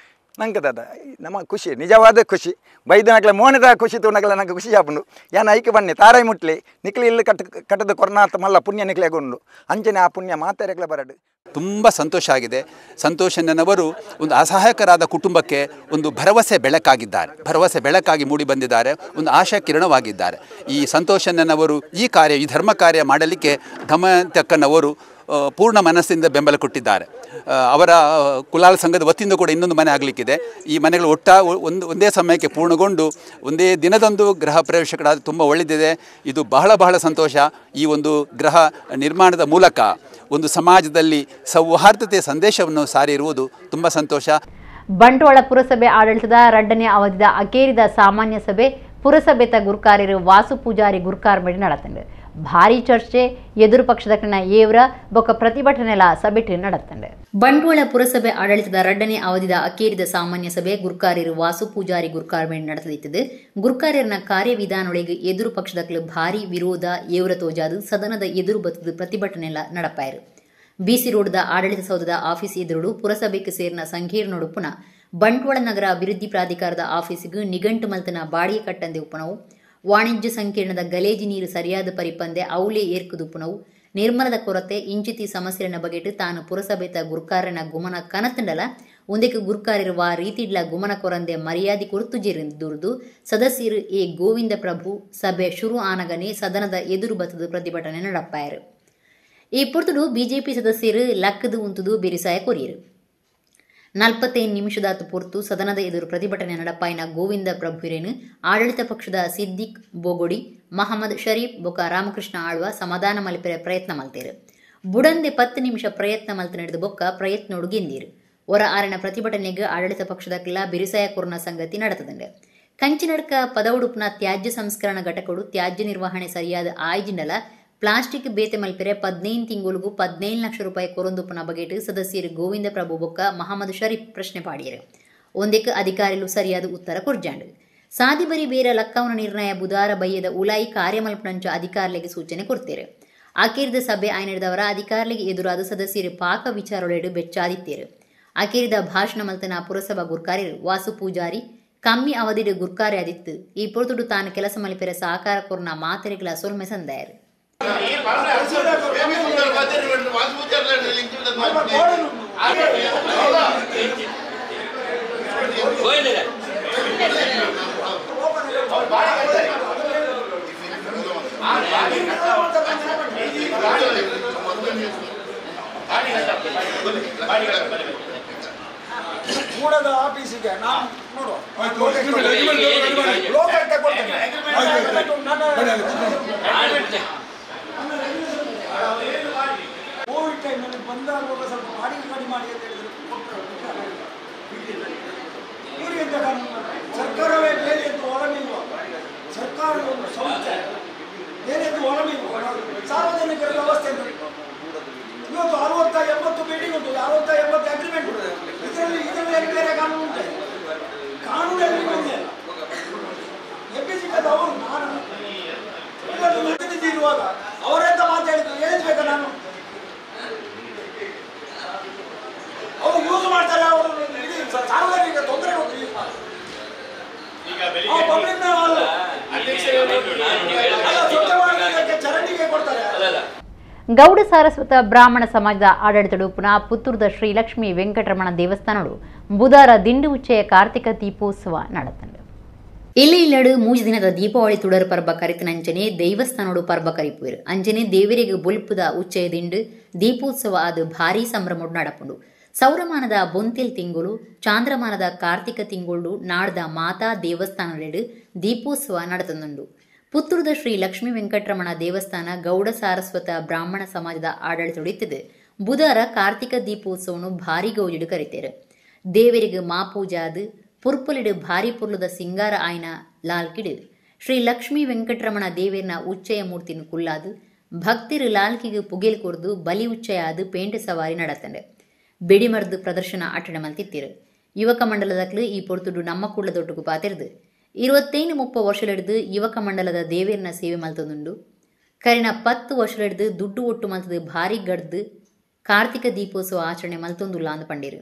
ನಂಕದಾದ ನಮ್ಮ ಖುಷಿ ನಿಜವಾದ ಖುಷಿ ಬೈದನಕ್ಲೆ ಮೋನೆದ ಖುಷಿ ತೂನಕ್ಲೆ ನಂಗೆ ಖುಷಿ ಆಪುಂಡು. ಯಾನ ಐಕೆ ಬನ್ನಿ ತಾರಾಯಿ ಮುಟ್ಲಿ ನಿಕ್ಲಿ ಇಲ್ಲಿ ಕಟ್ಟದ ಕೊರ್ನಾಥ ಮಲ್ಲ ಪುಣ್ಯ ನಿಕ್ಲೆಗುಂಡು ಅಂಚನೆ ಆ ಪುಣ್ಯ ಮಾತಾರಕ್ಲೆ ಬರಡು. ತುಂಬ ಸಂತೋಷ ಆಗಿದೆ. ಸಂತೋಷಣ್ಣನವರು ಒಂದು ಅಸಹಾಯಕರಾದ ಕುಟುಂಬಕ್ಕೆ ಒಂದು ಭರವಸೆ ಬೆಳಕಾಗಿದ್ದಾರೆ, ಭರವಸೆ ಬೆಳಕಾಗಿ ಮೂಡಿ ಬಂದಿದ್ದಾರೆ, ಒಂದು ಆಶಾ ಕಿರಣವಾಗಿದ್ದಾರೆ. ಈ ಸಂತೋಷಣ್ಣನವರು ಈ ಕಾರ್ಯ, ಈ ಧರ್ಮ ಕಾರ್ಯ ಮಾಡಲಿಕ್ಕೆ ಧಮಂತಕ್ಕನವರು ಪೂರ್ಣ ಮನಸ್ಸಿಂದ ಬೆಂಬಲ ಕೊಟ್ಟಿದ್ದಾರೆ. ಅವರ ಕುಲಾಲ ಸಂಘದ ವತಿಯಿಂದ ಕೂಡ ಇನ್ನೊಂದು ಮನೆ ಆಗಲಿಕ್ಕಿದೆ. ಈ ಮನೆಗಳು ಒಂದೇ ಸಮಯಕ್ಕೆ ಪೂರ್ಣಗೊಂಡು ಒಂದೇ ದಿನದಂದು ಗೃಹ ಪ್ರವೇಶಗಳಾದ ತುಂಬ ಒಳ್ಳೆಯದಿದೆ. ಇದು ಬಹಳ ಬಹಳ ಸಂತೋಷ. ಈ ಒಂದು ಗೃಹ ನಿರ್ಮಾಣದ ಮೂಲಕ ಒಂದು ಸಮಾಜದಲ್ಲಿ ಸೌಹಾರ್ದತೆಯ ಸಂದೇಶವನ್ನು ಸಾರಿರುವುದು ತುಂಬ ಸಂತೋಷ. ಬಂಟ್ವಾಳ ಪುರಸಭೆ ಆಡಳಿತದ 2ನೇ ಅವಧಿಯ ಅಕೇರಿದ ಸಾಮಾನ್ಯ ಸಭೆ ಪುರಸಭೆತ ಗುರ್ಕಾರ್ಯರು ವಾಸು ಪೂಜಾರಿ ಗುರ್ಕಾರ್ಮೆಡ್ ನಡತಂಡು. ಭಾರಿ ಚರ್ಚೆ ಎದುರು ಪಕ್ಷದ ಏವ್ರ ಬೊಕ್ಕ ಪ್ರತಿಭಟನೆಲ ಸಭೆಟ್ ನಡತಂಡು. ಬಂಟ್ವಾಳ ಪುರಸಭೆ ಆಡಳಿತದ ರಡ್ಡನೇ ಅವಧಿದ ಅಕೇರಿದ ಸಾಮಾನ್ಯ ಸಭೆ ಗುರ್ಕಾರ್ಯರು ವಾಸು ಪೂಜಾರಿ ಗುರ್ಕಾರ್ಮೆಡ್ ನಡೆದಿತ್ತದು. ಗುರ್ಕಾರ್ಯರನ ಕಾರ್ಯವಿಧಾನೊಳಗೆ ಎದುರು ಪಕ್ಷದಕ್ಲು ಭಾರಿ ವಿರೋಧ ಏವ್ರ ತೋಜಾದು ಸದನದ ಎದುರು ಬತ್ತದು ಪ್ರತಿಭಟನೆಲ ನಡಪಾಯರು. ಬಿಸಿ ರೋಡ್ದ ಆಡಳಿತ ಸೌಧದ ಆಫೀಸ್ ಎದುರುಡು ಪುರಸಭೆಗೆ ಸೇರಿನ ಸಂಕೀರ್ಣೊಡುಪುನ ಬಂಟ್ವಾಳ ನಗರ ಅಭಿವೃದ್ಧಿ ಪ್ರಾಧಿಕಾರದ ಆಫೀಸಿಗೆ ನಿಘಂಟು ಮಲ್ತನ ಬಾಡಿಗೆ ಕಟ್ಟಂದೆ ಉಪನವು, ವಾಣಿಜ್ಯ ಸಂಕೀರ್ಣದ ಗಲೇಜಿ ನೀರು ಸರಿಯಾದ ಪರಿಪಂದೆ ಔಲೆ ಏರ್ಕುದುಪುನವು, ನಿರ್ಮಲದ ಕೊರತೆ ಇಂಚಿತಿ ಸಮಸ್ಯೆನ ಬಗೆಟು ತಾನು ಪುರಸಭೆತ ಗುರ್ಕಾರನ ಗುಮನ ಕನತಂಡಲ ಒಂದಕ್ಕೆ ಗುರ್ಕಾರಿರುವ ರೀತಿಡ್ಲ ಗುಮನ ಕೊರಂದೆ ಮರ್ಯಾದೆ ಕೊರತು ದುರ್ದು ಸದಸ್ಯರು ಎ ಗೋವಿಂದ ಪ್ರಭು ಸಭೆ ಶುರು ಆನಗನೆ ಸದನದ ಎದುರು ಬತ್ತದ ಪ್ರತಿಭಟನೆ ನಡಪಾಯರು. ಈ ಪುರ್ತುಡು ಬಿಜೆಪಿ ಸದಸ್ಯರು ಲಕ್ಕದು ಉಂತುದು ಬಿರಿಸಾಯ ಕೊರಿಯರು. 45 ನಿಮಿಷದಾತು ಪೊರ್ತು ಸದನದ ಎದುರು ಪ್ರತಿಭಟನೆ ನಡಪಾಯಿನ ಗೋವಿಂದ ಪ್ರಭುರೇನು ಆಡಳಿತ ಪಕ್ಷದ ಸಿದ್ದಿಕ್ ಬೋಗೊಡಿ, ಮಹಮ್ಮದ್ ಶರೀಫ್ ಬೊಕ ರಾಮಕೃಷ್ಣ ಆಳ್ವ ಸಮಾಧಾನ ಮಲ್ಪೆರೆ ಪ್ರಯತ್ನ ಮಲ್ತೇರು. ಬುಡಂದೆ 10 ನಿಮಿಷ ಪ್ರಯತ್ನ ಮಲ್ತ ನಡೆದ ಬೊಕ್ಕ ಪ್ರಯತ್ನೋಡು ಗೆಂದೀರು. ಒರ ಆರನ ಪ್ರತಿಭಟನೆಗೆ ಆಡಳಿತ ಪಕ್ಷದ ಕಿಲ್ಲ ಬಿರಿಸಾಯ ಕೊರ್ನ ಸಂಗತಿ ನಡತದಂಡೆ. ಕಂಚಿನಡ್ಕ ಪದವುಡುಪ್ನ ತ್ಯಾಜ್ಯ ಸಂಸ್ಕರಣ ಘಟಕಡು ತ್ಯಾಜ್ಯ ನಿರ್ವಹಣೆ ಸರಿಯಾದ ಆಯ್ಜಿಂಡಲ ಪ್ಲಾಸ್ಟಿಕ್ ಬೇತೆ ಮಲ್ಪೆರೆ 15 ತಿಂಗಳಿಗೂ 15 ಲಕ್ಷ ರೂಪಾಯಿ ಕೊರೊಂದುಪನ ಬಗೆಟ್ ಸದಸ್ಯರು ಗೋವಿಂದ ಪ್ರಭು ಬೊಕ್ಕ ಮಹಮ್ಮದ್ ಶರೀಫ್ ಪ್ರಶ್ನೆ ಪಾಡಿಯರು. ಒಂದಕ್ಕೆ ಅಧಿಕಾರಿಗಳು ಸರಿಯಾದ ಉತ್ತರ ಕೊರ್ಜಾಂಡು. ಸಾದಿ ಬರಿ ಬೇರೆ ಲಕ್ಕವನ ನಿರ್ಣಯ ಬುಧಾರ ಬಯ್ಯದ ಉಲಾಯಿ ಕಾರ್ಯಮಲ್ಪನಂಚ ಅಧಿಕಾರಿಗಳಿಗೆ ಸೂಚನೆ ಕೊಡ್ತೇರೆ. ಆಕೇರಿದ ಸಭೆ ಆಯ್ನಡೆದವರ ಅಧಿಕಾರಿಗಳಿಗೆ ಎದುರಾದ ಸದಸ್ಯರು ಪಾಕ ವಿಚಾರೊಳೆಡು ಬೆಚ್ಚಾದಿತ್ತೇರು. ಆಕೇರಿದ ಭಾಷಣ ಮಲ್ತನ ಪುರಸಭಾ ಗುರ್ಕಾರ್ಯರು ವಾಸು ಪೂಜಾರಿ ಕಮ್ಮಿ ಅವಧಿಡು ಗುರ್ಕಾರ್ಯ ಆದಿತ್ತು. ಈ ಪೊರ್ತುಡು ತಾನು ಕೆಲಸ ಮಲ್ಪೆರೆ ಸಹಕಾರ ಕೊರ್ನ ಮಾತೆರೆಗಳ ಸೊಲ್ಮೆ ಸಂದಾಯರು. ಕೂಡದ ಆಫೀಸಿಗೆ ನಾನು ನೋಡುವ ಕೋವಿಡ್ ಟೈಮ್ನಲ್ಲಿ ಬಂದಾಗ ಸ್ವಲ್ಪ ಬಾಡಿಗೆ ಕಡಿಮೆ ಮಾಡಿ ಅಂತ ಹೇಳಿದ್ರೆ ಇವರು ಎಂತ ಕಾನೂನು? ಸರ್ಕಾರವೇ ಬೇರೆ ಎಂದು ಒಳಮಿಲ್ವ? ಸರ್ಕಾರದ ಒಂದು ಸಂಸ್ಥೆ ಬೇರೆ ಎಂದು ಒಳಮಿಲ್ವ? ಸಾರ್ವಜನಿಕರ ವ್ಯವಸ್ಥೆ ಇವತ್ತು 60-80 ಬಿಲ್ಡಿಂಗ್ ಉಂಟು, 60-80 ಅಗ್ರಿಮೆಂಟ್ ಉಂಟು. ಇದರಲ್ಲಿ ಇದರಲ್ಲಿ ಬೇರೆ ಕಾನೂನು ಉಂಟು? ಕಾನೂನಲ್ಲಿ ಒಂದೇ ಅಲ್ಲ. ಎಬ್ಬಿಸಿಕ್ಕದ್ದು ಅವರು, ನಾನು ಇವತ್ತು ಪ್ರತಿನಿಧಿ ಇರುವಾಗ ಅವರೆಂತ ಮಾತಾಡಿದ್ರು ಹೇಳಿಸ್ಬೇಕಾ ನಾನು? ಅವರು ಯೂಸ್ ಮಾಡ್ತಾರೆ, ಅವರು ಇಡೀ ಸಾರ್ವಜನಿಕ ತೊಂದರೆ ಕೊಟ್ಟು ಯೂಸ್ ಮಾಡ್ತಾರೆ. ಪಬ್ಲಿಕ್ ಸ್ವಚ್ಛ ಮಾಡೋದಕ್ಕೆ ಚರಂಡಿಗೆ ಕೊಡ್ತಾರೆ. ಗೌಡ ಸಾರಸ್ವತ ಬ್ರಾಹ್ಮಣ ಸಮಾಜದ ಆಡಳಿತಡು ಪುನಃ ಪುತ್ತೂರದ ಶ್ರೀ ಲಕ್ಷ್ಮೀ ವೆಂಕಟರಮಣ ದೇವಸ್ಥಾನಡು ಬುಧಾರ ದಿಂಡು ಉಚ್ಚಯ ಕಾರ್ತಿಕ ದೀಪೋತ್ಸವ ನಡೆತಂಡು. ಇಲ್ಲಿ ಇಲ್ಲಡು 3 ದಿನದ ದೀಪಾವಳಿ ತುಡರ್ ಪರ್ಬ ಕರಿತನಂಚನೆ ದೇವಸ್ಥಾನಡು ಪರ್ಬ ಕರಿಪುವರು. ಅಂಚನೆ ದೇವರಿಗೆ ಬೊಲ್ಪುದ ಉಚ್ಚಯ ದಿಂಡು ದೀಪೋತ್ಸವ ಅದು ಭಾರೀ ಸಂಭ್ರಮಡು ನಡಪುಂಡು. ಸೌರಮಾನದ ಬೊಂತೆಲ್ ತಿಂಗಳು ಚಾಂದ್ರಮಾನದ ಕಾರ್ತಿಕ ತಿಂಗಳು ನಾಡ್ದ ಮಾತಾ ದೇವಸ್ಥಾನಲೆಡು ದೀಪೋತ್ಸವ ನಡೆತಂದುಂಡು. ಪುತ್ತೂರದ ಶ್ರೀ ಲಕ್ಷ್ಮೀ ವೆಂಕಟರಮಣ ದೇವಸ್ಥಾನ ಗೌಡ ಸಾರಸ್ವತ ಬ್ರಾಹ್ಮಣ ಸಮಾಜದ ಆಡಳಿತೊಡಿತ್ತದೆ. ಬುಧಾರ ಕಾರ್ತಿಕ ದೀಪೋತ್ಸವನು ಭಾರಿ ಗೌಜಿಡು ಕರಿತೇರು. ದೇವರಿಗೆ ಮಾಪೂಜಾದು ಪುರ್ಪುಲಿಡು ಭಾರಿ ಪುರ್ಲುದ ಸಿಂಗಾರ ಆಯ್ನ ಲಾಲ್ಕಿಡು ಶ್ರೀ ಲಕ್ಷ್ಮೀ ವೆಂಕಟರಮಣ ದೇವೇರ್ನ ಉಚ್ಚಯ ಮೂರ್ತಿನ ಕುಲ್ಲಾದು ಭಕ್ತಿರು ಲಾಲ್ಕಿಗೆ ಪುಗೆಲ್ ಕೊರ್ದು ಬಲಿ ಉಚ್ಚಯ ಆದು ಪೇಂಟೆ ಸವಾರಿ ನಡತಂಡೆ. ಬೆಡಿಮರ್ದು ಪ್ರದರ್ಶನ ಆಟಣ ಮಲ್ತಿತ್ತಿರು. ಯುವಕ ಮಂಡಲದಕ್ಲು ಈ ಪೊರ್ತುಡು ನಮ್ಮ ಕೂಡಲದೊಟ್ಟುಗು ಪಾತಿರ್ದು. 25-30 ವರ್ಷಲೆಡ್ದು ಯುವಕ ಮಂಡಲದ ದೇವೇರ್ನ ಸೇವೆ ಮಲ್ತದುಂಡು. ಕರಿನ 10 ವರ್ಷಲೆಡ್ದು ದುಡ್ಡು ಒಟ್ಟು ಮಲ್ತದು ಭಾರಿ ಗಡ್ದು ಕಾರ್ತಿಕ ದೀಪೋತ್ಸವ ಆಚರಣೆ ಮಲ್ತೊಂದುಲ್ಲ ಅಂದು ಪಂಡಿರು.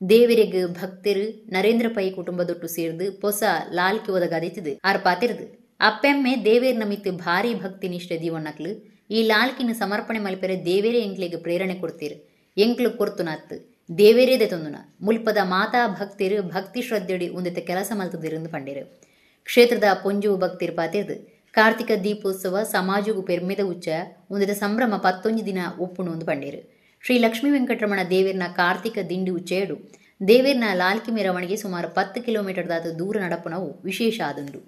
ದೇವರಿಗೆ ಭಕ್ತರು ನರೇಂದ್ರ ಪೈ ಕುಟುಂಬದೊಟ್ಟು ಸೇರ್ದು ಪೊಸ ಲಾಲ್ಕಿ ಒದಗಾದಿತ್ತಿದು ಆರ್ ಪಾತಿರ್ದು. ಅಪ್ಪೆಮ್ಮೆ ದೇವೇರ್ನ ಮಿತ್ತು ಭಾರಿ ಭಕ್ತಿ ನಿಷ್ಠೆ ದೀವಣ್ಣಕ್ಲು ಈ ಲಾಲ್ಕಿನ ಸಮರ್ಪಣೆ ಮಲ್ಪೆರೆ ದೇವೇರೇ ಎಂಕ್ಲೆಗೆ ಪ್ರೇರಣೆ ಕೊಡ್ತೀರು. ಎಂಕ್ಲು ಕೊರ್ತುನತ್ತು ದೇವೇರೇದೆ ತೊಂದುನ ಮುಲ್ಪದ ಮಾತಾ ಭಕ್ತಿರು ಭಕ್ತಿ ಶ್ರದ್ಧೆಡಿ ಒಂದಿತ್ತ ಕೆಲಸ ಮಲ್ತದಿರಂದು ಪಂಡಿರು. ಕ್ಷೇತ್ರದ ಪೊಂಜುವು ಭಕ್ತಿರು ಪಾತಿರ್ದು ಕಾರ್ತಿಕ ದೀಪೋತ್ಸವ ಸಮಾಜಗೂ ಪೆರ್ಮೆದ ಉಚ್ಚ ಒಂದಿತ ಸಂಭ್ರಮ 11 ದಿನ ಒಪ್ಪುಣು ಒಂದು ಪಂಡಿರು. ಶ್ರೀ ಲಕ್ಷ್ಮೀ ವೆಂಕಟರಮಣ ದೇವೇರ್ನ ಕಾರ್ತಿಕ ದಿಂಡಿ ಉಚ್ಚೇಡು ದೇವೇರ್ನ ಲಾಲ್ಕಿ ಮೆರವಣಿಗೆ ಸುಮಾರು 10 ಕಿಲೋಮೀಟರ್ ದಾತು ದೂರ ನಡಪುನವು ವಿಶೇಷ ಆದುಂಡು.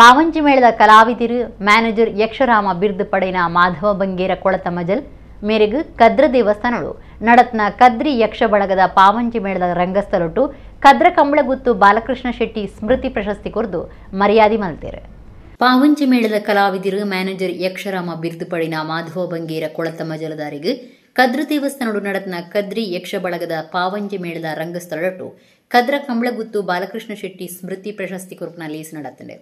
Pavanje ಮೇಳದ ಕಲಾವಿದರು ಮ್ಯಾನೇಜರ್ ಯಕ್ಷರಾಮ ಬಿರ್ದು ಪಡೆಯಿನ ಮಾಧವ ಬಂಗೇರ ಕೊಳತ ಮಜಲ್ ಮೇರೆಗು ಕದ್ರ ದೇವಸ್ಥಾನಳು ನಡತ್ನ ಕದ್ರಿ ಯಕ್ಷ ಬಳಗದ ಪಾವಂಜಿ ಮೇಳದ ರಂಗಸ್ಥಳೊಟ್ಟು ಕದ್ರ ಕಂಬಳಗುತ್ತು ಬಾಲಕೃಷ್ಣ ಶೆಟ್ಟಿ ಸ್ಮೃತಿ ಪ್ರಶಸ್ತಿ ಕೊರ್ದು ಮರ್ಯಾದೆ ಮಲ್ತೇರು. ಪಾವಂಜಿ ಮೇಳದ ಕಲಾವಿದರು ಮ್ಯಾನೇಜರ್ ಯಕ್ಷರಾಮ ಬಿರ್ದು ಪಡಿನ ಮಾಧವ ಬಂಗೇರ ಕೊಳತ ಮಜಲದಾರಿಗೆ ಕದ್ರ ದೇವಸ್ಥಾನಡು ನಡತ್ನ ಕದ್ರಿ ಯಕ್ಷ ಬಳಗದ ಪಾವಂಜಿ ಮೇಳದ ರಂಗಸ್ಥಳೊಟ್ಟು ಕದ್ರ ಕಂಬಳಗುತ್ತು ಬಾಲಕೃಷ್ಣ ಶೆಟ್ಟಿ ಸ್ಮೃತಿ ಪ್ರಶಸ್ತಿ ಕೊರ್ಪುನ ಲೇಸ್ ನಡತ್ತಂಡೆ.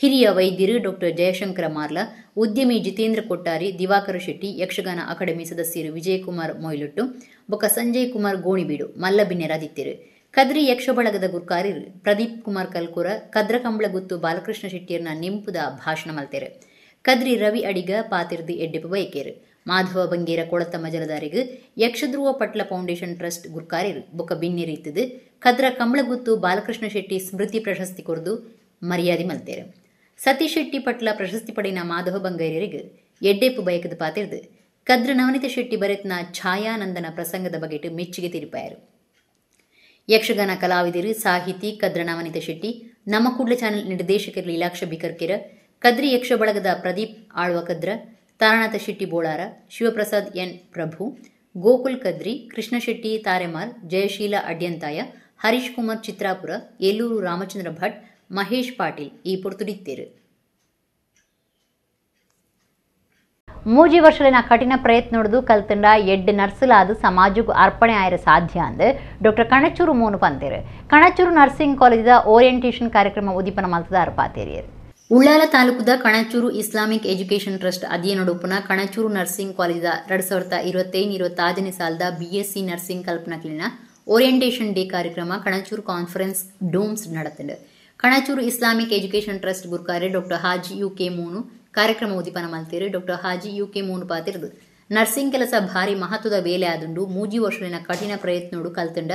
ಹಿರಿಯ ವೈದ್ಯರು ಡಾಕ್ಟರ್ ಜಯಶಂಕರ ಮಾರ್ಲ, ಉದ್ಯಮಿ ಜಿತೇಂದ್ರ ಕೊಟ್ಟಾರಿ, ದಿವಾಕರ ಶೆಟ್ಟಿ, ಯಕ್ಷಗಾನ ಅಕಾಡೆಮಿ ಸದಸ್ಯರು ವಿಜಯಕುಮಾರ್ ಮೊಯ್ಲುಟ್ಟು ಬೊಕ್ಕ ಸಂಜಯ್ ಕುಮಾರ್ ಗೋಣಿಬೀಡು ಮಲ್ಲಬಿನ್ನೆರಾದಿತ್ತಿರು. ಕದ್ರಿ ಯಕ್ಷಬಳಗದ ಗುರ್ಕಾರಿರು ಪ್ರದೀಪ್ ಕುಮಾರ್ ಕಲ್ಕುರ ಕದ್ರ ಕಂಬಳಗುತ್ತು ಬಾಲಕೃಷ್ಣ ಶೆಟ್ಟಿಯರ್ನ ನಿಂಪುದ ಭಾಷಣ ಮಲ್ತೇರು. ಕದ್ರಿ ರವಿ ಅಡಿಗ ಪಾತಿರ್ದು ಎಡ್ಡೆಪು ಬಯಕೇರು. ಮಾಧವ ಬಂಗೇರ ಕೊಳತ ಮಜಲದಾರಿಗು ಯಕ್ಷಧ್ರುವ ಪಟ್ಲ ಫೌಂಡೇಶನ್ ಟ್ರಸ್ಟ್ ಗುರ್ಕಾರಿರು ಬೊಕ್ಕ ಬಿನ್ನೆರಿತ್ತದು ಕದ್ರ ಕಂಬಳಗುತ್ತು ಬಾಲಕೃಷ್ಣ ಶೆಟ್ಟಿ ಸ್ಮೃತಿ ಪ್ರಶಸ್ತಿ ಕೊರ್ದು ಮರ್ಯಾದೆ ಮಲ್ತೇರು. ಸತೀಶ್ ಶೆಟ್ಟಿ ಪಟ್ಲ ಪ್ರಶಸ್ತಿ ಪಡೆಯಿನ ಮಾಧವ ಬಂಗೈರಿಗೆ ಎಡ್ಡೇಪು ಬಯಕದ ಪಾತಿರ್ದು ಕದ್ರ ನವನಿತ ಶೆಟ್ಟಿ ಬರೆತ್ನ ಛಾಯಾನಂದನ ಪ್ರಸಂಗದ ಬಗೆಟು ಮೆಚ್ಚುಗೆ ತೀರ್ಪಾಯರು. ಯಕ್ಷಗಾನ ಕಲಾವಿದರು ಸಾಹಿತಿ ಕದ್ರ ನವನಿತ ಶೆಟ್ಟಿ, ನಮ್ಮ ಕೂಡ್ಲ ಚಾನೆಲ್ ನಿರ್ದೇಶಕರು ಲೀಲಾಕ್ಷ ಬಿಕರ್ಕೆರ, ಕದ್ರಿ ಯಕ್ಷ ಬಳಗದ ಪ್ರದೀಪ್ ಆಳ್ವ ಕದ್ರ, ತಾರನಾಥ ಶೆಟ್ಟಿ ಬೋಳಾರ, ಶಿವಪ್ರಸಾದ್ ಎನ್ ಪ್ರಭು, ಗೋಕುಲ್ ಕದ್ರಿ, ಕೃಷ್ಣ ಶೆಟ್ಟಿ ತಾರೆಮಾರ್, ಜಯಶೀಲ ಅಡ್ಯಂತಾಯ, ಹರೀಶ್ ಕುಮಾರ್ ಚಿತ್ರಾಪುರ, ಏಲೂರು ರಾಮಚಂದ್ರ ಭಟ್, ಮಹೇಶ್ ಪಾಟೀಲ್ ಈ ಪೊರ್ತುಡಿತ್ತೇರು. ಮೂಜಿ ವರ್ಷಲಿನ ಕಠಿಣ ಪ್ರಯತ್ನ ಕಲ್ತಂಡ ಎಡ್ ನರ್ಸುಲಾದ ಸಮಾಜಕ್ಕೂ ಅರ್ಪಣೆ ಆಯರ ಸಾಧ್ಯ ಅಂದು ಡಾಕ್ಟರ್ ಕಣಚೂರು ಮೋನು ಪಂತೇರು. ಕಣಚೂರು ನರ್ಸಿಂಗ್ ಕಾಲೇಜದ ಓರಿಯಂಟೇಷನ್ ಕಾರ್ಯಕ್ರಮ ಉದ್ದೀಪನ ಮಲ್ತದ ಅರ್ಪಾತೇರಿಯರು. ಉಳ್ಳಾಲ ತಾಲೂಕುದ Kanachur Islamic education trust ಅಧೀನಡುಪುನ Kanachur nursing ಕಾಲೇಜದ 2025-26 ಸಾಲದ ಬಿಎಸ್ಸಿ ನರ್ಸಿಂಗ್ ಕಲ್ಪನಕ್ಲಿನ ಓರಿಯಂಟೇಷನ್ ಡೇ ಕಾರ್ಯಕ್ರಮ ಕಣಚೂರು ಕಾನ್ಫರೆನ್ಸ್ ಡೋಮ್ಸ್ ನಡೆತಂಡು. ಕಣಚೂರು Islamic education trust ಗುರುಕಾರೆ doctor Haji U K Monu ಕಾರ್ಯಕ್ರಮ ಉದ್ದೀಪನ ಮಲ್ತೇರು. Doctor Haji U K Monu ಪಾತಿರ್ದು nursing ಕೆಲಸ ಭಾರಿ ಮಹತ್ವದ ವೇಲೆ ಆದುಂಡು. ಮೂಜಿ ವರ್ಷಲಿನ ಕಠಿಣ ಪ್ರಯತ್ನೋಡು ಕಲ್ತಂಡ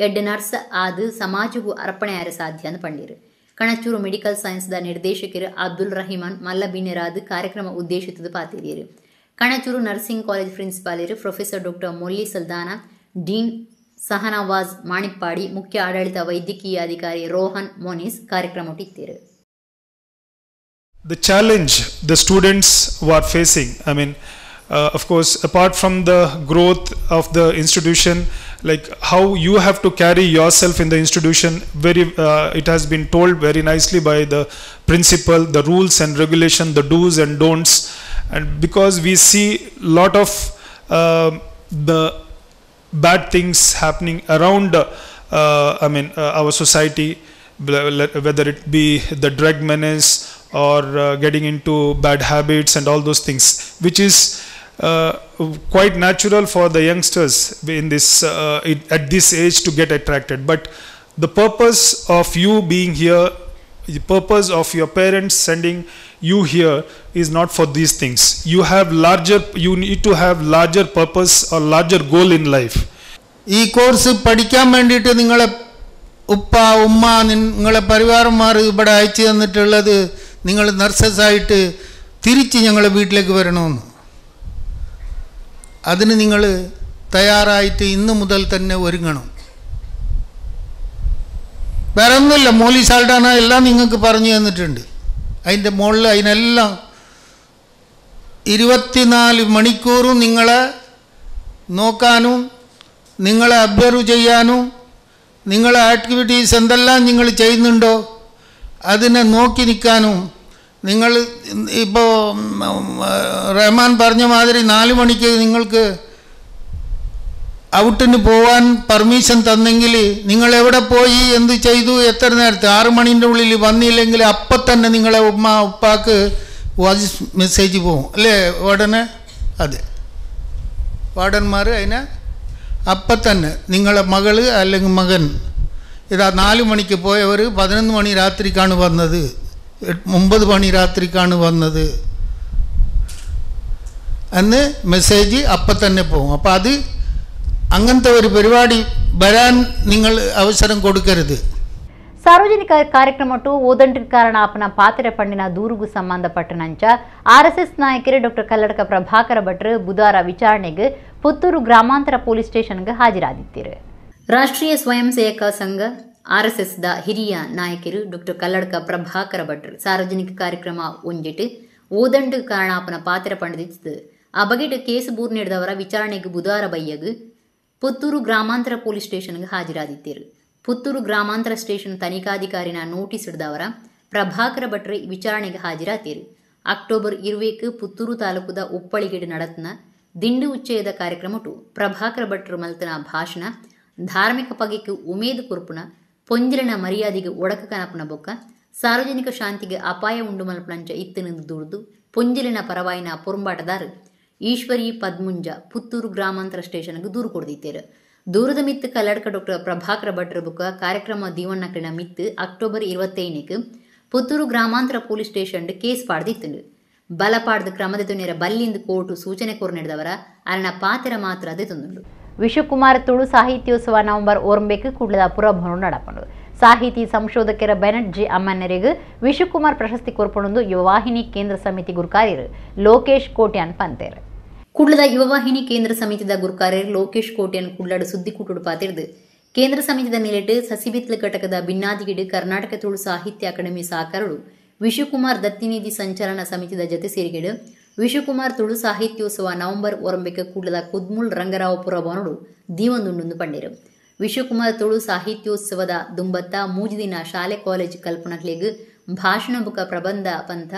ಎಡ್ಡು ನರ್ಸ್ ಆದು ಸಮಾಜಕ್ಕೂ ಅರ್ಪಣೆ ಆರ ಸಾಧ್ಯ ಅಂತ ಪಂಡೀರು. ಕಣಚೂರು ಮೆಡಿಕಲ್ ಸೈನ್ಸ್ದ ನಿರ್ದೇಶಕರು ಅಬ್ದುಲ್ ರಹಿಮಾನ್ ಮಲ್ಲಬಿನ್ನೆರಾದ್ ಕಾರ್ಯಕ್ರಮ ಉದ್ದೇಶಿತದ ಪಾತಿರಿಯರು. ಕಣಚೂರು ನರ್ಸಿಂಗ್ ಕಾಲೇಜ್ ಪ್ರಿನ್ಸಿಪಾಲರು professor doctor Molli Saldanha, dean Sahanavaz Manippadi, ಮುಖ್ಯ ಆಡಳಿತ ವೈದ್ಯಕೀಯ ಅಧಿಕಾರಿ ರೋಹನ್ ಮೋನಿಸ್ ಕಾರ್ಯಕ್ರಮ ಇತ್ತಿರು. The challenge the students were facing, I mean, of course, apart from the growth of the institution, like how you have to carry yourself in the institution, very it has been told very nicely by the principal, the rules and regulation, the do's and don'ts. And because we see lot of the bad things happening around our society, whether it be the drug menace or getting into bad habits and all those things, which is quite natural for the youngsters in this at this age to get attracted. But the purpose of you being here, the purpose of your parents sending you here is not for these things. You have larger, you need to have larger purpose or larger goal in life. ഈ course പഠിക്കാൻ വേണ്ടിയിട്ട് നിങ്ങളെ ഉപ്പ ഉമ്മ നിങ്ങളെ പരിവാരന്മാർ ഇവിടെ അയച്ചു തന്നിട്ടുള്ളത് നിങ്ങൾ നർസസ് ആയിട്ട് തിരിച്ച് ഞങ്ങളെ വീട്ടിലേക്ക് വരണമെന്ന്. അതിന് നിങ്ങൾ തയ്യാറായിട്ട് ഇന്ന് മുതൽ തന്നെ ഒരുങ്ങണം. വേറെ ഒന്നുമില്ല, മോലി സാൽഡാന എല്ലാം നിങ്ങൾക്ക് പറഞ്ഞു തന്നിട്ടുണ്ട്. അതിൻ്റെ മുകളിൽ അതിനെല്ലാം 24 മണിക്കൂറും നിങ്ങളെ നോക്കാനും നിങ്ങളെ അബ്സർവ് ചെയ്യാനും നിങ്ങളെ ആക്ടിവിറ്റീസ് എന്തെല്ലാം നിങ്ങൾ ചെയ്യുന്നുണ്ടോ അതിനെ നോക്കി നിൽക്കാനും. നിങ്ങൾ ഇപ്പോൾ റഹ്മാൻ പറഞ്ഞ മാതിരി 4 മണിക്ക് നിങ്ങൾക്ക് ഔട്ടിന് പോകാൻ പെർമിഷൻ തന്നെങ്കിൽ നിങ്ങൾ എവിടെ പോയി എന്ത് ചെയ്തു എത്ര നേരത്തെ 6 മണീൻ്റെ ഉള്ളിൽ വന്നില്ലെങ്കിൽ അപ്പം തന്നെ നിങ്ങളെ ഉമ്മ ഉപ്പാക്ക് വോയിസ് മെസ്സേജ് പോകും അല്ലേ ഉടനെ? അതെ, വാർഡന്മാർ അതിനെ അപ്പം തന്നെ നിങ്ങളെ മകൾ അല്ലെങ്കിൽ മകൻ ഇതാ 4 മണിക്ക് പോയവർ 11 മണി രാത്രിക്കാണ് വന്നത്, 9 മണി രാത്രിക്കാണ് വന്നത് എന്ന് മെസ്സേജ് അപ്പം തന്നെ പോകും. അപ്പം അത് അങ്ങനത്തെ ഒരു പരിപാടി വരാൻ നിങ്ങൾ അവസരം കൊടുക്കരുത്. ಸಾರ್ವಜನಿಕ ಕಾರ್ಯಕ್ರಮಟ್ಟು ಓದಂಟಿನ ಕಾರಣ ಆಪನ ಪಾತ್ರೆ ಪಂಡಿನ ದೂರುಗು ಸಂಬಂಧಪಟ್ಟನಂಚ ಆರ್ಎಸ್ಎಸ್ ನಾಯಕರು ಡಾಕ್ಟರ್ ಕಲ್ಲಡ್ಕ ಪ್ರಭಾಕರ ಭಟ್ರು ಬುಧವಾರ ವಿಚಾರಣೆಗೆ ಪುತ್ತೂರು ಗ್ರಾಮಾಂತರ ಪೊಲೀಸ್ ಸ್ಟೇಷನ್ಗೆ ಹಾಜರಾದಿದ್ದರು. ರಾಷ್ಟ್ರೀಯ ಸ್ವಯಂ ಸೇವಕ ಸಂಘ ಆರ್ಎಸ್ಎಸ್ದ ಹಿರಿಯ ನಾಯಕರು ಡಾಕ್ಟರ್ ಕಲ್ಲಡ್ಕ ಪ್ರಭಾಕರ ಭಟ್ರು ಸಾರ್ವಜನಿಕ ಕಾರ್ಯಕ್ರಮ ಒಂಜಿಟ್ಟು ಓದಂಡು ಕಾರಣಾಪನ ಪಾತ್ರ ಪಂಡಿತ್ತು. ಆ ಬಗೆಟ್ ಕೇಸು ಬೂರ್ ನೀಡಿದವರ ವಿಚಾರಣೆಗೆ ಬುಧವಾರ ಬಯ್ಯಗ್ ಪುತ್ತೂರು ಗ್ರಾಮಾಂತರ ಪೊಲೀಸ್ ಸ್ಟೇಷನ್ಗೆ ಹಾಜರಾದಿತ್ತೇರು. ಪುತ್ತೂರು ಗ್ರಾಮಾಂತರ ಸ್ಟೇಷನ್ ತನಿಖಾಧಿಕಾರಿನ ನೋಟಿಸ್ ಹಿಡಿದವರ ಪ್ರಭಾಕರ ಭಟ್ರು ವಿಚಾರಣೆಗೆ ಹಾಜರಾತೀರು. ಅಕ್ಟೋಬರ್ 20 ಪುತ್ತೂರು ತಾಲೂಕುದ ಉಪ್ಪಳಿಗೇಡು ನಡತ್ನ ದಿಂಡು ಉಚ್ಚಯದ ಕಾರ್ಯಕ್ರಮಟು ಪ್ರಭಾಕರ ಭಟ್ರು ಮಲ್ತನ ಭಾಷಣ ಧಾರ್ಮಿಕ ಪಗೆಗೆ ಉಮೇದು ಕೊರ್ಪುನ ಪೊಂಜಿಲಿನ ಮರ್ಯಾದೆಗೆ ಒಡಕ ಕನಪುನ ಬೊಕ್ಕ ಸಾರ್ವಜನಿಕ ಶಾಂತಿಗೆ ಅಪಾಯ ಉಂಡು ಮಲ್ಪನಂಚ ಇತ್ತನೆಂದು ದೂರ್ದು ಪೊಂಜಿಲಿನ ಪರವಾಯಿನ ಪೊರುಂಬಾಟದಾರು ಈಶ್ವರಿ ಪದ್ಮುಂಜ ಪುತ್ತೂರು ಗ್ರಾಮಾಂತರ ಸ್ಟೇಷನ್ಗೆ ದೂರು ಕೊಡ್ದಿತ್ತೇರು. ದೂರದ ಮಿತ್ತು ಕಲ್ಲಡ್ಕ ಡಾಕ್ಟರ್ ಪ್ರಭಾಕರ ಭಟ್ರ ಬುಕ್ಕ ಕಾರ್ಯಕ್ರಮ ದೀವಣ್ಣಕ್ಕಿನ ಮಿತ್ತು ಅಕ್ಟೋಬರ್ 25 ಪುತ್ತೂರು ಗ್ರಾಮಾಂತರ police station case ಪಾಡ್ದಿತ್ತು. ಬಲಪಾಡ್ದ ಕ್ರಮದ ತುನಿಯರ ಬಲ್ಲಿಂದ ಕೋರ್ಟು ಸೂಚನೆ ಕೋರ್ ನೀಡಿದವರ ಅರಣ ಪಾತ್ರ ಮಾತ್ರ ಅದೇ ತಂದುಂಡು. ವಿಶ್ವಕುಮಾರ್ ತುಳು ಸಾಹಿತ್ಯೋತ್ಸವ ನವೆಂಬರ್ 9 ಕುಡ್ಲದ ಪುರಭವನ ನಡಪಂಡು. ಸಾಹಿತಿ ಸಂಶೋಧಕರ ಬೆನಟ್ ಜಿ ಅಮ್ಮನ್ನರಿಗೆ ವಿಶ್ವಕುಮಾರ್ ಪ್ರಶಸ್ತಿ ಕೊರ್ಪಣೊಂದು ಯುವವಾಹಿನಿ ಕೇಂದ್ರ ಸಮಿತಿ ಗುರುಕಾರ್ಯರು ಲೋಕೇಶ್ ಕೋಟ್ಯಾನ್ ಪಂತೇರು. ಕುಡ್ಲದ ಯುವವಾಹಿನಿ ಕೇಂದ್ರ ಸಮಿತಿದ ಗುರುಕಾರ್ಯರು ಲೋಕೇಶ್ ಕೋಟ್ಯಾನ್ ಕುಡ್ಲಡು ಸುದ್ದಿ ಕೂಟುಡು ಪಾತಿರ್ದು ಕೇಂದ್ರ ಸಮಿತಿದ ನಿಲೆಟ್ ಸಸಿಬಿತ್ಲು ಘಟಕದ ಭಿನ್ನಾದಿಗಿಡು ಕರ್ನಾಟಕ ತುಳು ಸಾಹಿತ್ಯ ಅಕಾಡೆಮಿ ಸಹಕಾರರು ವಿಶ್ವಕುಮಾರ್ ದತ್ತಿನಿಧಿ ಸಂಚಾಲನ ಸಮಿತಿದ ಜತೆ ಸೇರಿಗೆಡು ವಿಶ್ವಕುಮಾರ್ ತುಳು ಸಾಹಿತ್ಯೋತ್ಸವ ನವೆಂಬರ್ 9 ಕುಡ್ಲದ ಕುದ್ಮುಲ್ ರಂಗರಾವ್ ಪುರಭವನಡು ದೀವೊಂದುಂಡು ಪಂಡೇರು. ವಿಶ್ವಕುಮಾರ್ ತುಳು ಸಾಹಿತ್ಯೋತ್ಸವದ ದುಂಬತ್ತ 3 ದಿನ ಶಾಲೆ ಕಾಲೇಜ್ ಕಲ್ಪನಕ್ಲೆಗ್ ಭಾಷಣ ಬುಕ ಪ್ರಬಂಧ ಪಂಥ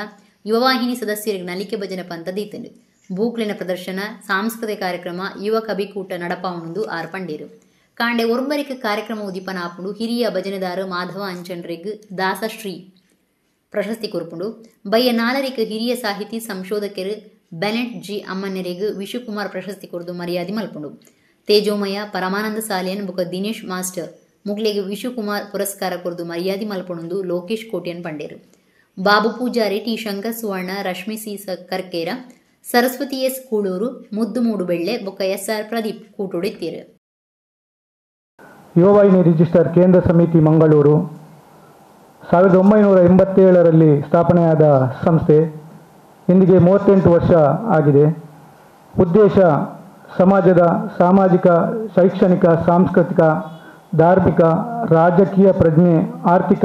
ಯುವವಾಹಿನಿ ಸದಸ್ಯರಿಗೆ ನಲಿಕೆ ಭಜನೆ ಪಂಥ ದೀತಂಡು. ಬೂಕ್ಲಿನ ಪ್ರದರ್ಶನ ಸಾಂಸ್ಕೃತಿಕ ಕಾರ್ಯಕ್ರಮ ಯುವ ಕವಿಕೂಟ ನಡಪಾವಣಂದು ಆರ್ ಪಂಡೇರು. ಕಾಂಡೆ 9 ಕಾರ್ಯಕ್ರಮ ಉದೀಪನ ಆಪುಂಡು. ಹಿರಿಯ ಭಜನೆದಾರು ಮಾಧವ ಅಂಚನ್ರೆಗ್ ದಾಸಶ್ರೀ ಪ್ರಶಸ್ತಿ ಕೊರ್ಪುಂಡು. ಬಯ್ಯ 4 ಹಿರಿಯ ಸಾಹಿತಿ ಸಂಶೋಧಕರು ಬೆನೆಟ್ ಜಿ ಅಮ್ಮನ್ನರೆಗ್ ವಿಶ್ವಕುಮಾರ್ ಪ್ರಶಸ್ತಿ ಕೊರ್ದು ಮರ್ಯಾದೆ ಮಲ್ಪುಂಡು. ತೇಜೋಮಯ ಪರಮಾನಂದ ಸಾಲಿಯನ್ ಬುಕ ದಿನೇಶ್ ಮಾಸ್ಟರ್ ಮುಗ್ಲೆಗ್ ವಿಶ್ವಕುಮಾರ್ ಪುರಸ್ಕಾರ ಕೊರ್ದು ಮರ್ಯಾದೆ ಮಲ್ಪುಂಡು ಲೋಕೇಶ್ ಕೋಟ್ಯನ್ ಪಂಡೇರು. Babu Poojary, T Shankar Suvarna, Rashmi C Karkera, Saraswathi S Kooluru, Muddu Moodubelle ಬೊಕ್ಕ ಎಸ್ ಆರ್ ಪ್ರದೀಪ್ ಕೂಟುಡಿತ್ತೀರು. ಯುವವಾಹಿನಿ ರಿಜಿಸ್ಟರ್ ಕೇಂದ್ರ ಸಮಿತಿ ಮಂಗಳೂರು 1987ರಲ್ಲಿ ಸ್ಥಾಪನೆಯಾದ ಸಂಸ್ಥೆ ಇಂದಿಗೆ 38 ವರ್ಷ ಆಗಿದೆ. ಉದ್ದೇಶ ಸಮಾಜದ ಸಾಮಾಜಿಕ, ಶೈಕ್ಷಣಿಕ, ಸಾಂಸ್ಕೃತಿಕ, ಧಾರ್ಮಿಕ, ರಾಜಕೀಯ ಪ್ರಜ್ಞೆ, ಆರ್ಥಿಕ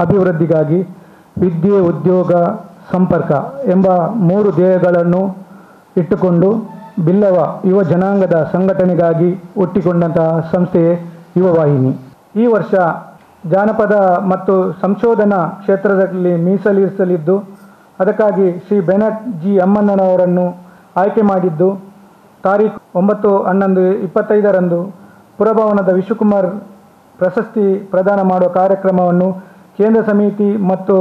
ಅಭಿವೃದ್ಧಿಗಾಗಿ ವಿದ್ಯೆ, ಉದ್ಯೋಗ, ಸಂಪರ್ಕ ಎಂಬ 3 ಧ್ಯೇಯಗಳನ್ನು ಇಟ್ಟುಕೊಂಡು ಬಿಲ್ಲವ ಯುವ ಜನಾಂಗದ ಸಂಘಟನೆಗಾಗಿ ಹುಟ್ಟಿಕೊಂಡಂತಹ ಸಂಸ್ಥೆಯೇ ಯುವವಾಹಿನಿ. ಈ ವರ್ಷ ಜಾನಪದ ಮತ್ತು ಸಂಶೋಧನಾ ಕ್ಷೇತ್ರದಲ್ಲಿ ಮೀಸಲಿರಿಸಲಿದ್ದು ಅದಕ್ಕಾಗಿ ಶ್ರೀ ಬೆನಟ್ ಜಿ ಅಮ್ಮಣ್ಣನವರನ್ನು ಆಯ್ಕೆ ಮಾಡಿದ್ದು ತಾರೀಖು 9/11/25ರಂದು ಪುರಭವನದ ವಿಶ್ವಕುಮಾರ್ ಪ್ರಶಸ್ತಿ ಪ್ರದಾನ ಮಾಡುವ ಕಾರ್ಯಕ್ರಮವನ್ನು ಕೇಂದ್ರ ಸಮಿತಿ ಮತ್ತು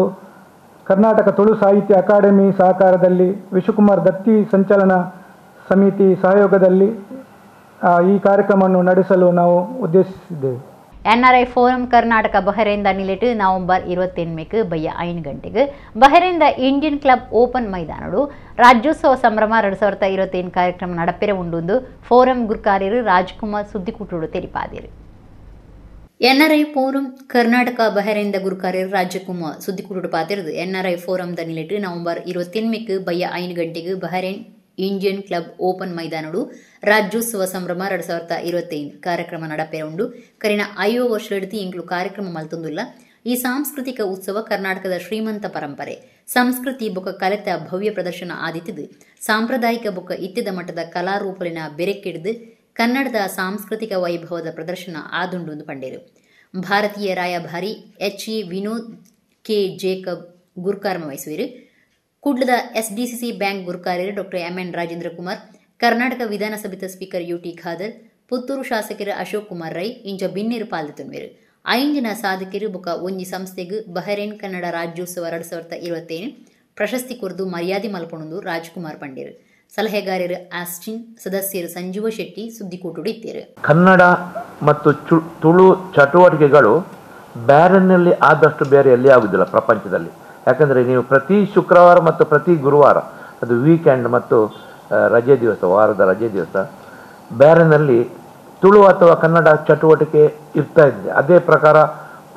ಕರ್ನಾಟಕ ತುಳು ಸಾಹಿತ್ಯ ಅಕಾಡೆಮಿ ಸಹಕಾರದಲ್ಲಿ ವಿಶ್ವಕುಮಾರ್ ದತ್ತಿ ಸಂಚಾಲನಾ ಸಮಿತಿ ಸಹಯೋಗದಲ್ಲಿ ಈ ಕಾರ್ಯಕ್ರಮವನ್ನು ನಡೆಸಲು ನಾವು ಉದ್ದೇಶಿಸಿದ್ದೇವೆ. ಎನ್ಆರ್ಐ ಫೋರಂ ಕರ್ನಾಟಕ ಬಹರೇನ್ದ ನಿಲೆಟ್ ನವೆಂಬರ್ 28 ಬಯ್ಯ 5 ಗಂಟೆಗೆ ಬಹರೇನ್ದ Indian club open ಮೈದಾನಡು ರಾಜ್ಯೋತ್ಸವ ಸಂಭ್ರಮ 2025 ಕಾರ್ಯಕ್ರಮ ನಡಪೆರೆ ಉಂಡು ಫೋರಂ ಗುರ್ಕಾರ್ಯರು ರಾಜ್ಕುಮಾರ್ ಸುದ್ದಿಕೂಟುಡು ತೆರಿಪಾದಿರು. ಎನ್ಆರ್ಐ ಫೋರಂ ಕರ್ನಾಟಕ ಬಹರೇನ್ದ ಗುರುಕಾರ್ಯರು ರಾಜಕುಮಾರ್ ಸುದ್ದಿಕೂಟುಡು ಪಾತಿರದು ಎನ್ಆರ್ಐ ಫೋರಂದ ನಿಲೆಟ್ ನವೆಂಬರ್ 28 ಬಯ್ಯ 5 ಗಂಟೆಗೆ Bahrain Indian club open ಮೈದಾನಡು Rajyotsava ಸಂಭ್ರಮ 2025 ಕಾರ್ಯಕ್ರಮ ನಡಪೆರೆ ಉಂಡು. ಕರಿನ 5 ವರ್ಷ ಇಂಗ್ಲು ಕಾರ್ಯಕ್ರಮ ಮಲ್ತೊಂದುಲ್ಲ. ಈ ಸಾಂಸ್ಕೃತಿಕ ಉತ್ಸವ ಕರ್ನಾಟಕದ ಶ್ರೀಮಂತ ಪರಂಪರೆ, ಸಂಸ್ಕೃತಿ ಬೊಕ ಕಲೆತ ಭವ್ಯ ಪ್ರದರ್ಶನ ಆದಿತ್ತಿದ್ದು ಸಾಂಪ್ರದಾಯಿಕ ಬೊಕ ಇತ್ತಿದ ಮಟ್ಟದ ಕಲಾರೂಪಲಿನ ಬೆರೆಕಿಡಿದು ಕನ್ನಡದ ಸಾಂಸ್ಕೃತಿಕ ವೈಭವದ ಪ್ರದರ್ಶನ ಆದುಂಡು ಪಂಡೇರು. ಭಾರತೀಯ ರಾಯಭಾರಿ H E Vinod K Jacob ಗುರುಕಾರ್ಮ ವಹಿಸುವಿರು. ಕುಡ್ಲದ ಎಸ್ಡಿಸಿಸಿ ಬ್ಯಾಂಕ್ ಗುರುಕಾರ್ಯರು doctor MN Rajendra Kumar, Karnataka ವಿಧಾನಸಭೆತ speaker UT Khader, Puttur ಶಾಸಕರು ಅಶೋಕ್ ಕುಮಾರ್ ರೈ ಇಂಚ ಬಿನ್ನೇರು ಪಾಲ್ದುತುನ್ವೆರು. 5 ಜನ ಸಾಧಕರು ಬೊಕ ಒಂಜಿ ಸಂಸ್ಥೆಗ್ ಬಹರೇನ್ ಕನ್ನಡ ರಾಜ್ಯೋತ್ಸವ 2025 ಪ್ರಶಸ್ತಿ ಕೊರ್ದು ಮರ್ಯಾದೆ ಮಲ್ಪೊಂದು ರಾಜ್ಕುಮಾರ್ ಪಂಡೇರು. ಸಲಹೆಗಾರರು ಆಸ್ಟಿನ್, ಸದಸ್ಯರು ಸಂಜೀವ ಶೆಟ್ಟಿ ಸುದ್ದಿಕೂಟುಡು ಇತ್ತೇರು. ಕನ್ನಡ ಮತ್ತು ತುಳು ಚಟುವಟಿಕೆಗಳು ಬ್ಯಾರನ್ನಲ್ಲಿ ಆದಷ್ಟು ಬೇರೆ ಎಲ್ಲಿ ಆಗುವುದಿಲ್ಲ ಪ್ರಪಂಚದಲ್ಲಿ. ಯಾಕಂದರೆ ನೀವು ಪ್ರತಿ ಶುಕ್ರವಾರ ಮತ್ತು ಪ್ರತಿ ಗುರುವಾರ, ಅದು ವೀಕೆಂಡ್ ಮತ್ತು ರಜೆ ದಿವಸ, ವಾರದ ರಜೆ ದಿವಸ ಬ್ಯಾರನ್ನಲ್ಲಿ ತುಳು ಅಥವಾ ಕನ್ನಡ ಚಟುವಟಿಕೆ ಇರ್ತಾ ಇದೆ. ಅದೇ ಪ್ರಕಾರ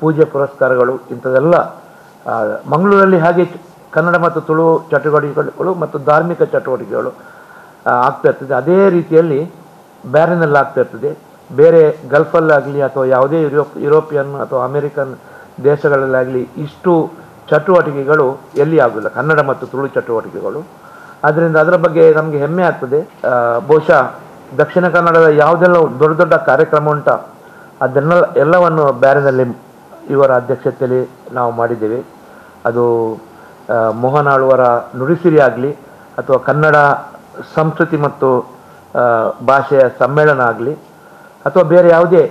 ಪೂಜೆ ಪುರಸ್ಕಾರಗಳು ಇಂಥದ್ದೆಲ್ಲ ಮಂಗಳೂರಲ್ಲಿ ಹಾಗೆ ಕನ್ನಡ ಮತ್ತು ತುಳು ಚಟುವಟಿಕೆಗಳು ಮತ್ತು ಧಾರ್ಮಿಕ ಚಟುವಟಿಕೆಗಳು ಆಗ್ತಾ ಇರ್ತದೆ. ಅದೇ ರೀತಿಯಲ್ಲಿ ಬ್ಯಾರನ್ನಲ್ಲಿ ಆಗ್ತಾ ಇರ್ತದೆ. ಬೇರೆ ಗಲ್ಫಲ್ಲಾಗಲಿ ಅಥವಾ ಯಾವುದೇ ಯುರೋಪಿಯನ್ ಅಥವಾ ಅಮೆರಿಕನ್ ದೇಶಗಳಲ್ಲಾಗಲಿ ಇಷ್ಟು ಚಟುವಟಿಕೆಗಳು ಎಲ್ಲಿ ಆಗೋಲ್ಲ, ಕನ್ನಡ ಮತ್ತು ತುಳು ಚಟುವಟಿಕೆಗಳು. ಆದ್ದರಿಂದ ಅದರ ಬಗ್ಗೆ ನಮಗೆ ಹೆಮ್ಮೆ ಆಗ್ತದೆ. ಬಹುಶಃ ದಕ್ಷಿಣ ಕನ್ನಡದ ಯಾವುದೆಲ್ಲ ದೊಡ್ಡ ದೊಡ್ಡ ಕಾರ್ಯಕ್ರಮ ಉಂಟ ಅದನ್ನೆಲ್ಲ ಎಲ್ಲವನ್ನು ಬ್ಯಾರನಲ್ಲಿ ಇವರ ಅಧ್ಯಕ್ಷತೆಯಲ್ಲಿ ನಾವು ಮಾಡಿದ್ದೇವೆ. ಅದು ಮೋಹನ್ ಆಳ್ವರ ನುಡಿಸಿರಿ ಆಗಲಿ ಅಥವಾ ಕನ್ನಡ ಸಂಸ್ಕೃತಿ ಮತ್ತು ಭಾಷೆಯ ಸಮ್ಮೇಳನ ಆಗಲಿ ಅಥವಾ ಬೇರೆ ಯಾವುದೇ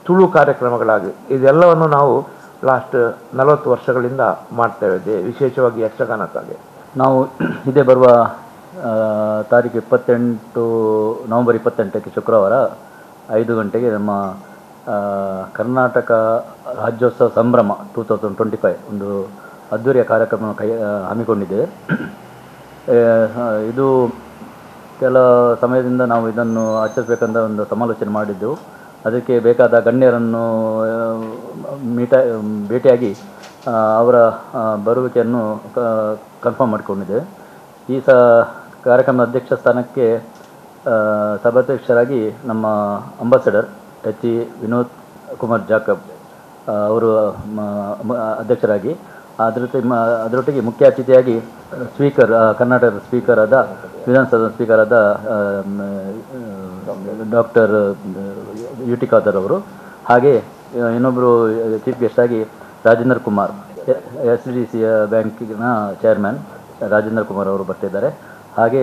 ತುಳು ಕಾರ್ಯಕ್ರಮಗಳಾಗಲಿ, ಇದೆಲ್ಲವನ್ನು ನಾವು ಲಾಸ್ಟ್ 40 ವರ್ಷಗಳಿಂದ ಮಾಡ್ತೇವೆ, ವಿಶೇಷವಾಗಿ ಯಕ್ಷಗಾನಕ್ಕಾಗಿ. ನಾವು ಇದೇ ಬರುವ ತಾರೀಕು 28 ನವೆಂಬರ್ 28ಕ್ಕೆ ಶುಕ್ರವಾರ 5 ಗಂಟೆಗೆ ನಮ್ಮ ಕರ್ನಾಟಕ ರಾಜ್ಯೋತ್ಸವ ಸಂಭ್ರಮ 2025 ಒಂದು ಅದ್ಧೂರಿಯ ಕಾರ್ಯಕ್ರಮವನ್ನು ಹಮ್ಮಿಕೊಂಡಿದ್ದೇವೆ. ಇದು ಕೆಲ ಸಮಯದಿಂದ ನಾವು ಇದನ್ನು ಆಚರಿಸಬೇಕಂತ ಒಂದು ಸಮಾಲೋಚನೆ ಮಾಡಿದ್ದೆವು. ಅದಕ್ಕೆ ಬೇಕಾದ ಗಣ್ಯರನ್ನು ಭೇಟಿಯಾಗಿ ಅವರ ಬರುವಿಕೆಯನ್ನು ಕನ್ಫರ್ಮ್ ಮಾಡಿಕೊಂಡಿದ್ದೇವೆ. ಈ ಕಾರ್ಯಕ್ರಮದ ಅಧ್ಯಕ್ಷ ಸ್ಥಾನಕ್ಕೆ ಸಭಾಧ್ಯಕ್ಷರಾಗಿ ನಮ್ಮ ambassador H E Vinod Kumar Jacob ಅವರು ಅಧ್ಯಕ್ಷರಾಗಿ, ಅದರೊಟ್ಟಿಗೆ ಮುಖ್ಯ ಅತಿಥಿಯಾಗಿ ಸ್ಪೀಕರ್, ಕರ್ನಾಟಕದ ಸ್ಪೀಕರ್ ಆದ ವಿಧಾನಸಭಾ ಸ್ಪೀಕರ್ ಆದ ಡಾಕ್ಟರ್ UT Khader ಅವರು, ಹಾಗೆ ಇನ್ನೊಬ್ಬರು ಚೀಫ್ ಗೆಸ್ಟ್ ಆಗಿ ರಾಜೇಂದ್ರ ಕುಮಾರ್, SDC ಬ್ಯಾಂಕಿನ ಚೇರ್ಮನ್ ರಾಜೇಂದ್ರ ಕುಮಾರ್ ಅವರು ಬರ್ತಿದ್ದಾರೆ. ಹಾಗೆ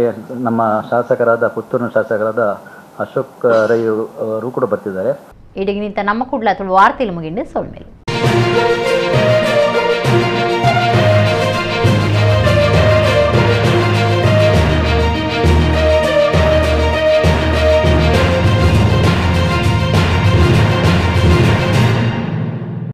ನಮ್ಮ ಶಾಸಕರಾದ ಪುತ್ತೂರಿನ ಶಾಸಕರಾದ ಅಶೋಕ್ ರೈ ಅವರು ಕೂಡ ಬರ್ತಿದ್ದಾರೆ. ಇಡೀ ನಮ್ಮ ಕೂಡಲ ತುಳು ವಾರ್ತೆಯಲ್ಲಿ ಮುಗಿಂಡು ಸೊಲ್ಮೇಲೆ.